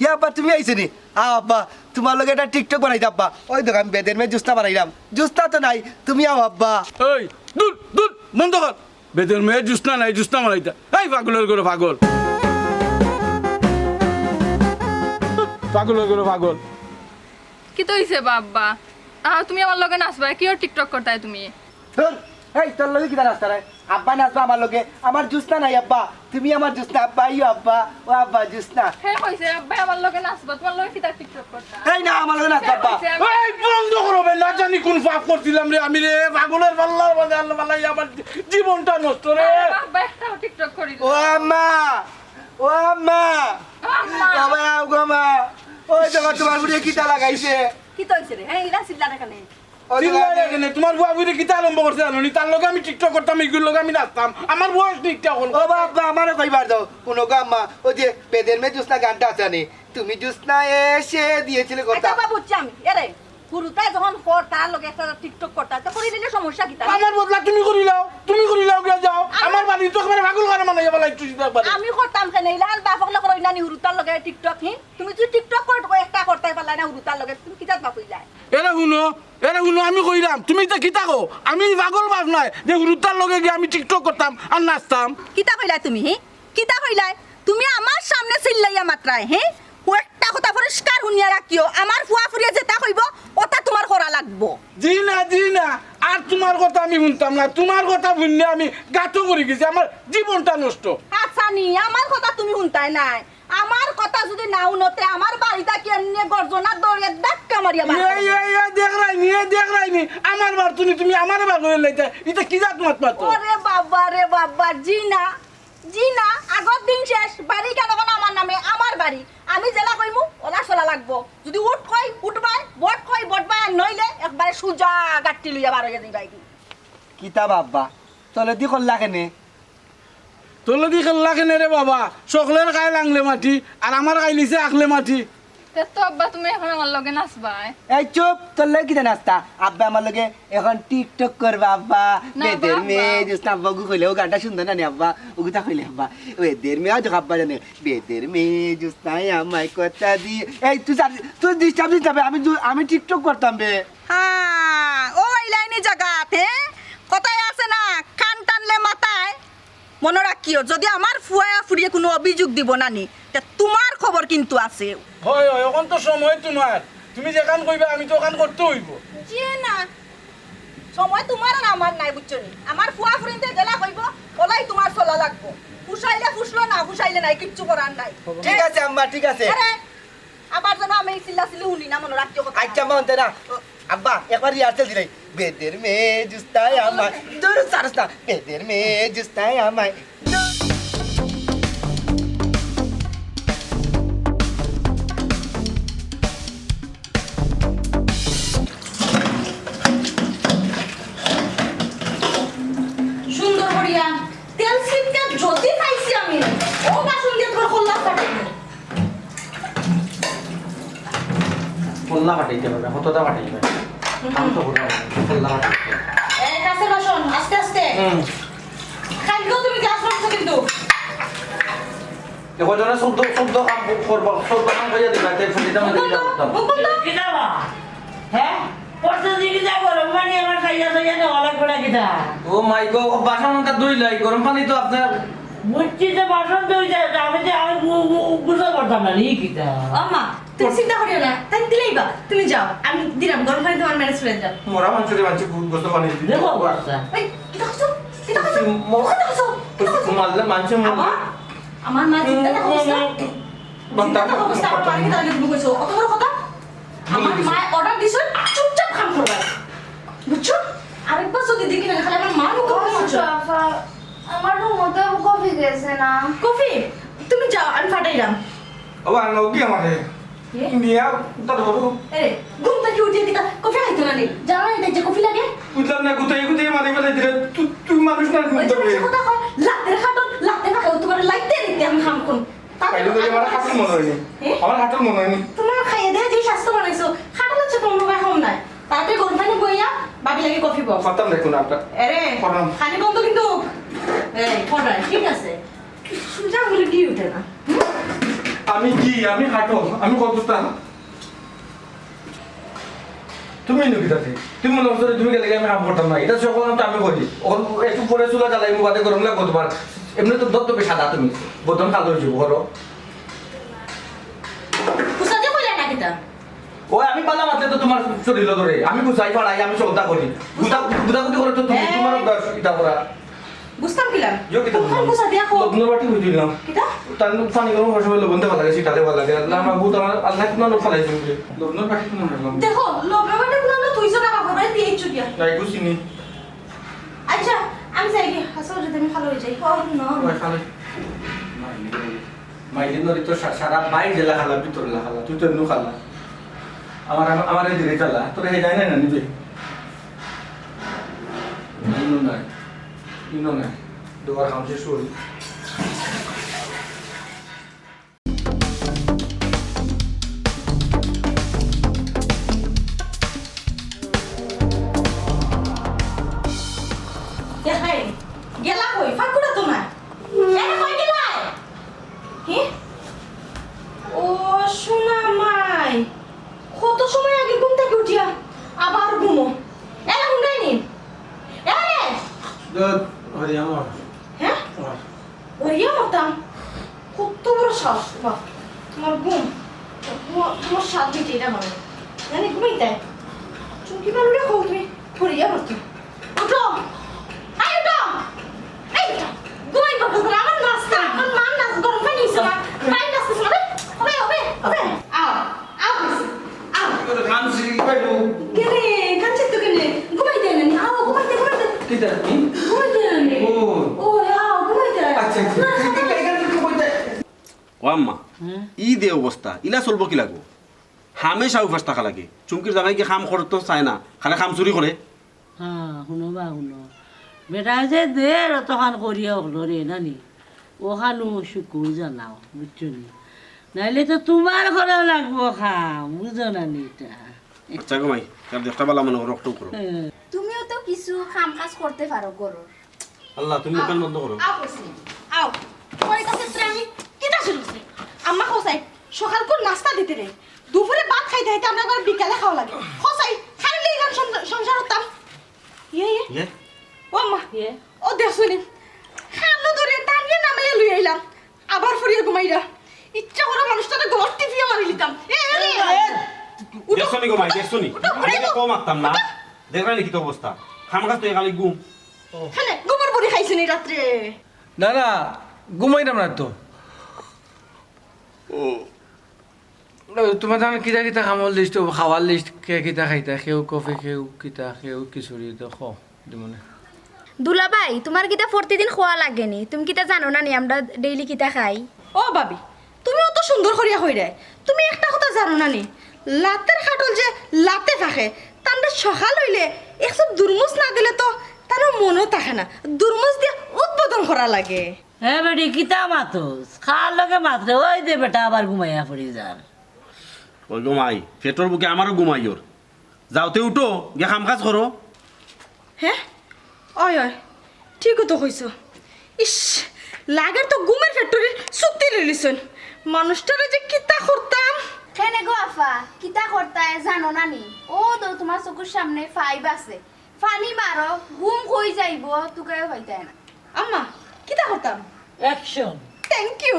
হে আব্বা, তুমি আইছো নি? আ, আব্বা, তোমার লগে একটা TikTok বানাইতে আব্বা। ওই দেখো, আমি বেদের মেয়ে জুসনা বানাইলাম। জুসনা তো নাই, তুমি আও আব্বা। এই, দূর, দূর, বন্ধ কর। বেদের মেয়ে জুসনা নাই, জুসনা বানাইতা। এই পাগলের ঘরে পাগল। পাগলের ঘরে পাগল। কিতা অইছে বা আব্বা? আহ, তুমি আমার লগে নাচবায়, কিওর TikTok করতায় তুমি? ধুর, এই তোর লগে কিতা নাচতাম রে? আব্বা নাচবা আমার লগে, আমার জুসনা নাই আব্বা, তুমি আমার জুসনা আব্বা, আইও আব্বা, ও আব্বা জুসনা। হে কইছে আব্বা আমার লগে নাচবা, তোমার লগে কিতা TikTok করতা? এই না, আমার লগে নাচবা আব্বা। হে কইছে আব্বা এই বন্ধ করো বে, না জানি কোন পাপ করছিলাম রে আমি রে, পাগলের পাল্লার মাঝে আল্লাহ পাল্লাই আমার জীবনটা নষ্ট রে। আরে আব্বা একটাও TikTok করি না। ও আম্মা, ও আম্মা, ও আম্মা। বাবা আও গো মা, ওই দেখো তোমার বুড়ি কিতা লাগাইছে। কিতা অইছে রে? হ্যাঁ, ইলা চিল্লা না কেনে? ও, চিল্লাইরে কেনে? তুমার ফুয়া ফুড়িয়ে কিতা আরম্ভ করছে জানো নি? তার লগে আমি TikTok করতাম, ইগুর লগে আমি নাচতাম। আমার বয়স নি ইটা অখন। ও বাবা, আমারে কইবার দেও। হুনো গো আম্মা, ওই যে বেদের মেয়ে জোসনা গানটা আছে নি, তুমি জোসনা এসে দিয়েছিলে কথা। আচ্ছা বাবা, বুঝছি আমি। এরে, হুরুতায় যখন কর, তার লগে একটা TikTok করতা, তো করি নিলে সমস্যা কিতা? আমার বদলা তুমি করিলাও, তুমি করিলাও গিয়া যাও। আমি আমার বাড়ি তো একবারে পাগল করে বানাইয়া বলা একটু চিন্তা একবারে। আমি করতাম কেনে? ইলান বাপ অকলে করইন না নি হুরুতার লগে TikTok, হি? তুমি যদি TikTok কর, একটা করতায় পারলায় না হুরুতার লগে, তুমি কিতাত বাপ অইলায়? এরে হুনো, এরে হুনো, আমি কইরাম, তুমি ইতা কিতা কও? আমি পাগল বাপ নায় যে হুরুতার লগে গিয়া আমি TikTok করতাম আর নাচতাম। কিতা কইলায় তুমি, হি? কিতা কইলায়? তুমি আমার সামনে চিল্লাইয়া মাতরায়, হি? ও একটা কথা পরিষ্কার হুনিয়া রাখিও, আমার ফুয়া ফুড়িয়ে যেটা কইবো, ওটা তুমার করা লাগবো। জি না, জি না, আর তুমার কথা আমি হুনতাম না। তুমার কথা হুনিয়া আমি গাতো পড়ি গেছি, আমার জীবনটা নষ্ট। আচ্ছা নি, আমার কথা তুমি হুনতায় নায়। আমার কথা যদি না হুনো তে আমার বাড়িত কি এমনে গর্জনা দৌড়ে ধাক্কা মারিয়া বার এই, এই, এই, দেখরায়নি, এই, দেখরায়নি। আমার বার তুমি, তুমি আমারে বার করিয়া লাইতায়। ইটা কি জাত মাত মাতো? ওরে বাবা রে বাবা, জি না, জি না, আগর দিন শেষ। বাড়ি কেন কোনো আমার নামে? আমার বাড়ি। আমি যেলা কইমু, ওলা চলা লাগবো। যদি উঠ কই, উঠবায়, বট কই, বটবায়, আর নইলে একবারে সুজা গাট্টি লইয়া বার অইয়া যাইবায়। কিতা বাবা, তলেদি করলা কেনে? তলেদি করলা কেনে রে বাবা? সকলের গায়ে লাংলে মাটি, আর আমার গায়ে লিছে আকলে মাটি। তে তো আব্বা, তুমি এখন আমার লগে নাচবায়। এই চুপ, তোর লগে কিতা নাচতা? আব্বা আমার লগে এখন TikTok করবা আব্বা। না, বেদের মেয়ে জোসনা আব্বা, ওগু কইলে, ও গানটা সুন্দর না নি আব্বা? ওগুতা কইলে আব্বা, বেদের মেয়ে আজ আব্বা জানে, বেদের মেয়ে জোসনায় আমায় কথা দিয়ে। এই তুই যা, তুই disturb দিস না বে, আমি জু-, আমি TikTok করতাম বে। হ্যাঁ, ও এই লাইনে জাগাত, হ্যাঁ? কথায় আছে না, কান টানলে মাথায়। মনো রাখিও, যদি আমার ফুয়া ফুড়িয়ে কোনো অভিযোগ দিবো না নি, তে তুমার খবর কিন্তু আছে। হয়, হয়, এখন তো সময় তুমার। তুমি যেখান কইবা, আমি তো ওখান করতে অইবো। জি না, সময় তুমার আর আমার নাই, বুঝছো নি? আমার ফুয়া ফুড়িন্তে যেলা কইবো, ওলাই তুমার চলা লাগবো। ফুসাইলে ফুসলো না, ফুসাইলে নাই, কিচ্ছু করার নাই। ঠিক আছে আম্মা, ঠিক আছে। আরে, আবার যেন আমি চিল্লাচিল্লি হুনি না, মনো রাখিও কথা। আচ্ছা, মা, হুনতে না। আব্বা, একবার rehearsal দিলাই। বেদের মেয়ে জোসনায় আমায়, দূর ছাড়স না। বেদের মেয়ে জোসনায় আমায়। সুন্দর করিয়া তেল ছিটকা যদি পাইছি আমি, ও বাসন দিয়া তোর কল্লা ফাটাই। কল্লা ফাটাইতে পারবে, কতটা ফাটাইতে পারবে? হুম। কাম তো করবো, কল্লা ফাটাইতে। এই কাঁচের বাসন, আস্তে আস্তে। হুম। কালকেও তুমি গ্লাস ভাঙছো কিন্তু। এখন যেন চোদ্দ, চোদ্দ কাম করবো, চোদ্দ কাম করিয়া দিবা, তাই ছুটি দাম মুকুন্দ, দিবা। মুকুন্দ। কিতা বা? হ্যাঁ? প্রতিযোগিতা গরম পানি আমার খাইয়া খাইয়া নেওয়া লাগবে না কিতা? ও মাই গো, বাসন ওটা ধুইলাই, গরম পানি তো আপনার। বুঝছি যে বাসন ধুই যায়, তা আমি যে আমি গু-, গু-, গোসল করতাম না, নি কিতা? ও মা, তুমি চিন্তা করিও না, তাই দিলাইবা। তুমি যাও, আমি দিলাম গরম পানি, তোমার ম্যানেজ করে যাও। মরা মানুষের মানুষের গু-, গোসল পানি দিতে দেখো হবে। অবস্থা। এই, কিতা করছো? কিতা করছো? ম-, কিতা করছো? কিতা করছো? মারলে মানুষের মন। আমার, আমার মা চিন্তা থাকা অবস্থা। বাবা, চিন্তা থাকা অবস্থা, আমার বাবা। মাকে তাহলে তুমি কইছো, অত বড় কথা? আমার মায় অর্ডার দিছে, চুপচাপ কাম করবা। বুঝছো? আরেকবার যদি দেখি না, খালি আমার মার মুখে ও, মুখে মারছো। সুষমা, আমার রুমো তো কফি গেছে না। কফি? তুমি যাও, আমি ফাটাইলাম। ও, আর নাও কি আমারে? এ? মিয়া, উতা ধরো। এ, ঘুম থাকি উঠিয়া কিতা কফি খাইতো না নি? জানো না যে কফি লাগে? বুঝলাম না, কোথায় কোথায় মারি ফেলাই দিলে। তুই, তুই মানুষ না, ওই যে তুই। বেশি কথা কয়, লাতের খাটল, লাতে ফাঁকা, তোমার লাইতে দিতে আমি খাম কোন। তাতে খাইলে তো আমার খাটল মনে হয়নি। এ? আমার খাটল মনে হয়নি। তোমার খাইয়ে দিয়ে যে স্বাস্থ্য বানাইছো, খাটল হচ্ছে কোনো রকম কম নাই। তাতে গরম পানি বইয়া, বাকি লাগে কফি বক্স। খতম দেখুন আপনার। এরে, খতম। খালি বন্ধ কিন্তু। এই, খতম, ঠিক আছে। সুজা আঙুলে ঘি উঠে না। হুম? আমি ঘি, আমি খাটো, আমি কতটা? তুমি নু কিতা? তুমি মনে করছো তুমি গেলে আমি কাম করতাম না? এটা সকল তো আমি করি। ওখান একটু পরে চুলা জ্বালাই, মুখ বাদে গরম লাগবো তোমার। এমনি তো দপ দপে সাদা তুমি। বদন কালো হয়ে যাবো, করো। কুসাদে কইলা না কিতা? ও, আমি পালা মারলে তো তোমার শরীর ধরে। আমি গুছাই ফাড়াই, আমি সবটা করি। গুছা-, গুছাগুছি করে তো তুমি, হ্যাঁ। তোমার অভ্যাস এটা করা। বুঝতাম কিলা? ইয়ো, কিতা কোনখান বুঝলাম? গুছা দিয়া কো? লবণর বাটি হই দিলাম। কিতা? তার পানি গরম হওয়ার সময় লবণ দেওয়া লাগে, সেটা দেওয়া লাগে। আল্লাহ, আমার ভূত, আমার আল্লাহ, কোন লোক ফালাই দিবে? লবণর বাটি কোন রাখলাম? দেখো, লবণর বাটি কোন লোক তুই সোনা বাবা ভাই দিয়ে ইচ্ছু দিয়া। নাই, বুঝিনি। আচ্ছা, আমি যাই গি। আচ্ছা, ওটা আমি ভালো হয়ে যাই। ও, না। ওই খালি। মাইলিন নদী তো সা-, সারা বাইর জেলা খালা, ভিতর লা খালা, তুই তো এমনি খালা। আমার, আমার, আমার এই দিকে খালা, তোর এই যায় না, না নিবে। ইনো নাই, ইনো নাই। দোয়ার কাম শেষ করি। দেখাই, গেলা কই? ফাঁকুড়া তো নাই। এ, কই গেলায়? হে? ও, সোনা মাই। কত সময় আগে ঘুম থাকি উঠিয়া আবার ঘুমো। এ, ঘুমাই নি? এ রে! দত, হরি আমার। হে? আমার। হরি আমার তাম? কত বড় সাহস, বাহ। তোমার ঘুম। তোমার, তোমার সাত দিকে এটা ভালো। জানি ঘুমাইতে। চুমকি বালুরে কও তুমি। পড়িয়া পড়তো। উঠো। এই উঠো। এই উঠো। ঘুমাই পড়তো না। আমার নাস্তা, আমার মার নাস্তা, গরম পানি হইছে না। পানি নাস্তা ছিল না। হবে, হবে, হবে। আও, আও, হইছে। আও। কি করে কাম শিখি পাইবো? কেনে? কাম শিখতো কেনে? ঘুমাই দেয় না নি। আও, ঘুমাই দে, ঘুমাই দে। কি জানি? ঘুমাই দেয় না নি। ও। ও, আও, ঘুমাই দে। আচ্ছা, আচ্ছা। না, না, না। ও আম্মা, হ্যাঁ? ই দে অবস্থা, ইলা চলবো কি লাগবো? হামেশা উপাস থাকা লাগে। চুমকির জামাই কি কাম করতো চায় না, খালি কাম চুরি করে। হ্যাঁ, হুনো বা হুনো। বেটা যে দের অতখান করিয়া হলো রে, নানি? ওখানো শুকুর জানাও, বুঝছো নি? নাইলে তো তোমার করা লাগবো কাম, বুঝো না নি এটা? আচ্ছা গো মাই, তার একটা বালা মনে করো, একটু করো। হ্যাঁ। তুমিও তো কিছু কাম কাজ করতে পারো ঘরর। আল্লাহ, তুমি মুখখান বন্ধ করো। আও কইছি, আও। তোমার কাছে তো আমি কিতা শুরু করছি? আম্মা কও চাই, সকাল করে নাস্তা দিতে রে। দুপুরে ভাত খাইতে খাইতে আমরা আবার বিকালে খাওয়া লাগে। কও চাই, খালি এই গান সং-, সংসার করতাম। ইয়ে, ইয়ে। ইয়ে? ও আম্মা, ইয়ে। ও দেখছো নি? খানো ধরে টানিয়ে নামাইয়া লই আইলাম। আবার ফুরিয়ে ঘুমাইরা। ইচ্ছা করে মানুষটারে গলার টিপিয়া মারি লিতাম। এ, এ, এ, এ, উঠো। দেখছো নি গো মাই, দেখছো নি? উঠো, উঠো। আমি তো কম মারতাম না। দেখরা নি কিতা অবস্থা? খামখাস তো খালি ঘুম। খানে গোবর বড়ি খাইছে নি রাত্রে? না, না, ঘুমাইতাম না তো। ও, তোমার জানো কিতা কিতা কামর লিস্ট, খাওয়ার লিস্ট, কে কিতা খাইতা, কেউ কফি, কেউ কিতা, কেউ খিচুড়ি, তো খো, দিমুনে। দুলাভাই, তোমার কিতা প্রতিদিন খোয়া লাগে নি? তুমি কিতা জানো না নি আমরা ডেইলি কিতা খাই? ও ভাবি, তুমি অত সুন্দর করিয়া কইরায়, তুমি একটা কথা জানো না নি? লাতের খাটল যে লাতে থাকে, তানরে সকাল অইলে এক চুপ দুরমুজ না দিলে তো তানর মনও থাকে না, দুরমুজ দিয়া উদ্বোধন করা লাগে। হে বেটি, কিতা মাতস? কার লগে মাতরে? ওই দে বেটা আবার ঘুমাইয়া পড়ি যার। ওই গো মাই, পেটর ভুকে আমারও ঘুম আইর। যাও তে উঠো, গিয়া কাম কাজ করো। হে? অয়, অয়, ঠিকউ তো কইছো। ইস, লাগের তো ঘুমের ফ্যাক্টরির চুক্তি লইলিছইন। মানুষটারে যে কিতা করতাম। কেনে গো আফা, কিতা করতায় জানো না নি? ও তো তোমার চকুর সামনে ফাইভ আছে। ফানি মারো, ঘুম কই যাইবো, তুকাইও পাইতায় না। আম্মা, কিতা করতাম? অ্যাকশন। Thank you.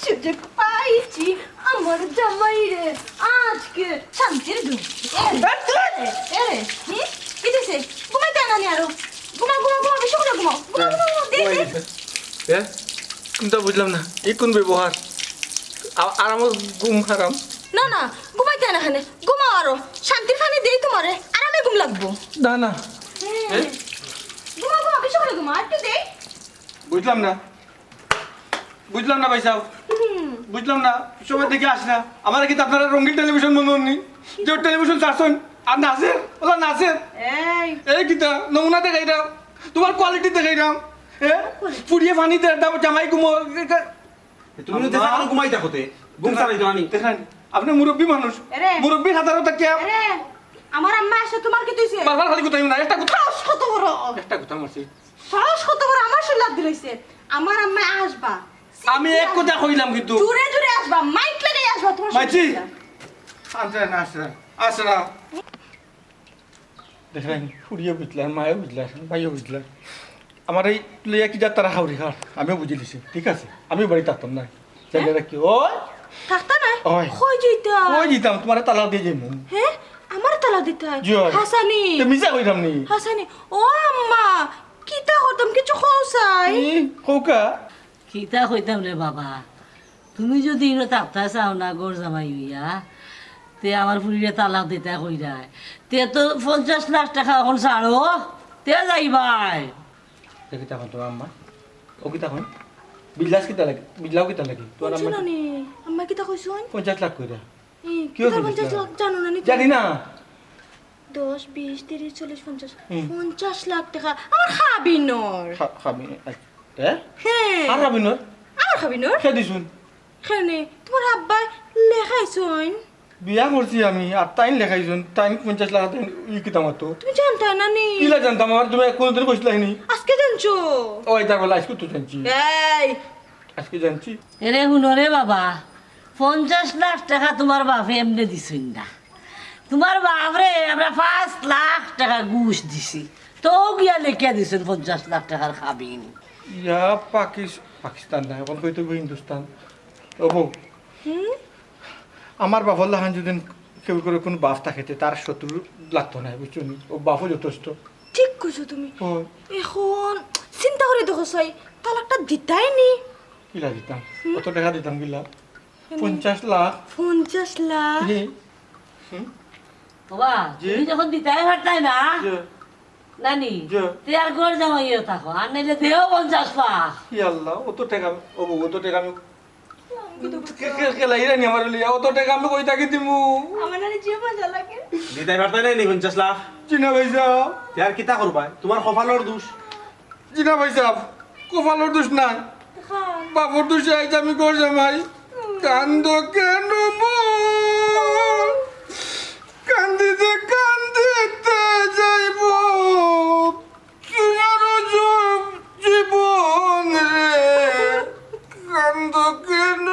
সুযোগ পাইছি আমার জামাইরে আজকে শান্তির ঘুম। এ রে, এ রে, এ রে, হুম? কি দিছে? ঘুমাইতে না নি আরো? ঘুমা, ঘুমা, ঘুমা, বেশি করে ঘুমাও। ঘুমা, ঘুমা, ঘুমা, দে, দে। এ? কিন্তু বুঝলাম না, ই কোন ব্যবহার? আ-, আরামো ঘুম হারাম। না, না, ঘুমাইতে না কেনে। ঘুমাও আরো। শান্তির ফানি দেই তোমারে। আরামে ঘুম লাগবো। না, না। হুম। এ? ঘুমা, ঘুমা, বেশি করে ঘুমা। আর একটু দেই। বুঝলাম না। বুঝলাম না ভাই সাহেব। হুম। বুঝলাম না। সময় দেখে আস না। আমার কিতা আপনারা রঙিন টেলিভিশন মনে অননি? যে টেলিভিশন চাচ্ছেন। আর নাচের? ওলা নাচের? এই। এই কিতা? নমুনা দেখাইরাম। তোমার কোয়ালিটি দেখাইরাম। এ? ফুরিয়ে ফানি দে, দাম জামাই ঘুমো। তুমি তো আম্মা। দেখা ঘুমাই থাকো তে। ঘুম ছাড়াই তো আনি। দেখেন, আপনি মুরব্বী মানুষ। এরে। মুরব্বী হাজারো তাকিয়া। এরে, আমার আম্মা আসে, তোমার কিতা অইছে? বারবার খালি কোথায় না, একটা কথা। সাহস কত বড়? একটা কথা মারছি। সাহস কত বড়? আমার শরীর লাথি দিলাইছে। আমার আম্মা আসবা। আমি এক কথা কইলাম কিন্তু। জোরে জোরে আসবা, মাইক লাগাই আসবা, তোমার মাইজি। শরীর লাথি দিলাম। আচ্ছা, না, আচ্ছা, আচ্ছা। দেখলেন, ফুরিয়ে বুঝলেন, মায়েও বুঝলেন, ভাইও বুঝলেন। আমার এই লইয়া কি যাত্রা হাওড়ি খার, আমিও বুঝে দিছি, ঠিক আছে? আমি বাড়ি থাকতাম না। জানি না কি, ওই। থাকতা না? ওই। কই যাইতা? কই দিতাম? তোমারে তালাক দিয়া যাইমু। হে? আমার তালাক দিতা? জি, ওই। হাসানি। তো মিছা কইতাম নি? হাসানি। ও আম্মা, কিতা করতাম? কিছু কও চাই? ই, কউকা? কিতা কইতাম রে বাবা, তুমি যদি ইনো থাকতা চাও না ঘর জামাই অইয়া, তে আমার ফুরিরে তালাক দিতা কইরায়। তে তো পঞ্চাশ লাখ টেকা অখন ছাড়ো, তে যাইবায়। তে কিতা কইন তোমার আম্মা? ও কিতা কইন? বিজলাস কিতা লাগে? বিজলাও কিতা লাগে? তোমার আম্মা হুনছো না নি? আম্মা কিতা কইছইন? পঞ্চাশ লাখ কইরা। ই, কিতা অইছে পঞ্চাশ লাখ জানো না নি? জানি না। দশ, বিশ, তিরিশ, চল্লিশ, পঞ্চাশ। হুম। পঞ্চাশ লাখ টেকা আমার কাবিনর। কা-, কাবিন, আ, এ? হে। কার কাবিনর? আমার কাবিনর। কে দিছইন? কেনে, তুমার আব্বায় লেখাইছইন। বিয়া করছি আমি, আর তাইন লেখাইছইন, তাইন পঞ্চাশ লাখ, তাইন ই কিতা মাতো? তুমি জানতায় না নি? কিলা জানতাম, আমারে তুমি কুনুদিন কইছলায় নি? আজকে জানছো? ও, ইতা বলে, আজকে তো জানছি। এই! আজকে জানছি। এরে হুনো রে বাবা, পঞ্চাশ লাখ টেকা তুমার বাপে এমনে দিছইন না। তুমার বাপরে আমরা পাঁচ লাখ টেকা ঘুষ দিছি, তো গিয়া লেখিয়া দিছইন পঞ্চাশ লাখ টেকার কাবিন। ইয়া পাকিস-, পাকিস্তান না, অখন কইতে অইবো হিন্দুস্তান। ও বউ, হুম? আমার বাপর লাখান যদি কেউ করে কুনু বাপ থাকে, তে তার শত্রু লাগতো নায়, বুঝছো নি? ও বাপও যথেষ্ট। ঠিক কইছো তুমি। অয়। অখন চিন্তা করি দেখো চাই, তালাকটা দিতায় নি? কিলা দিতাম? হুম? অত টেকা দিতাম কিলা? হুম। পঞ্চাশ লাখ। পঞ্চাশ লাখ? জি। হুম? বাবা, জি। তুমি যখন দিতায় পারতায় না, জি। নানি, জি। তে আর ঘর জামাইও থাকো, আর নাইলে দেও পঞ্চাশ লাখ। ই আল্লাহ, অত টেকা আমি, ও বউ, অত টেকা আমি কে, কে, কে লাইরা নি আমারে লইয়া? অত টেকা আমি কই থাকি দিমু? আমার নানি যে মজা লাগে। দিতায় পারতায় নায় নি পঞ্চাশ লাখ? জি না ভাইসাব। তে আর কিতা করবায়? তুমার কপালর দোষ। জি না ভাইসাব, কপালর দোষ নায়। হ্যাঁ। বাপর দোষে আইজ আমি ঘর জামাই। কান্দো কেন মন? কান্দিতে কান্দিতে যাইব তোমার সব জীবন রে। কান্দো কেন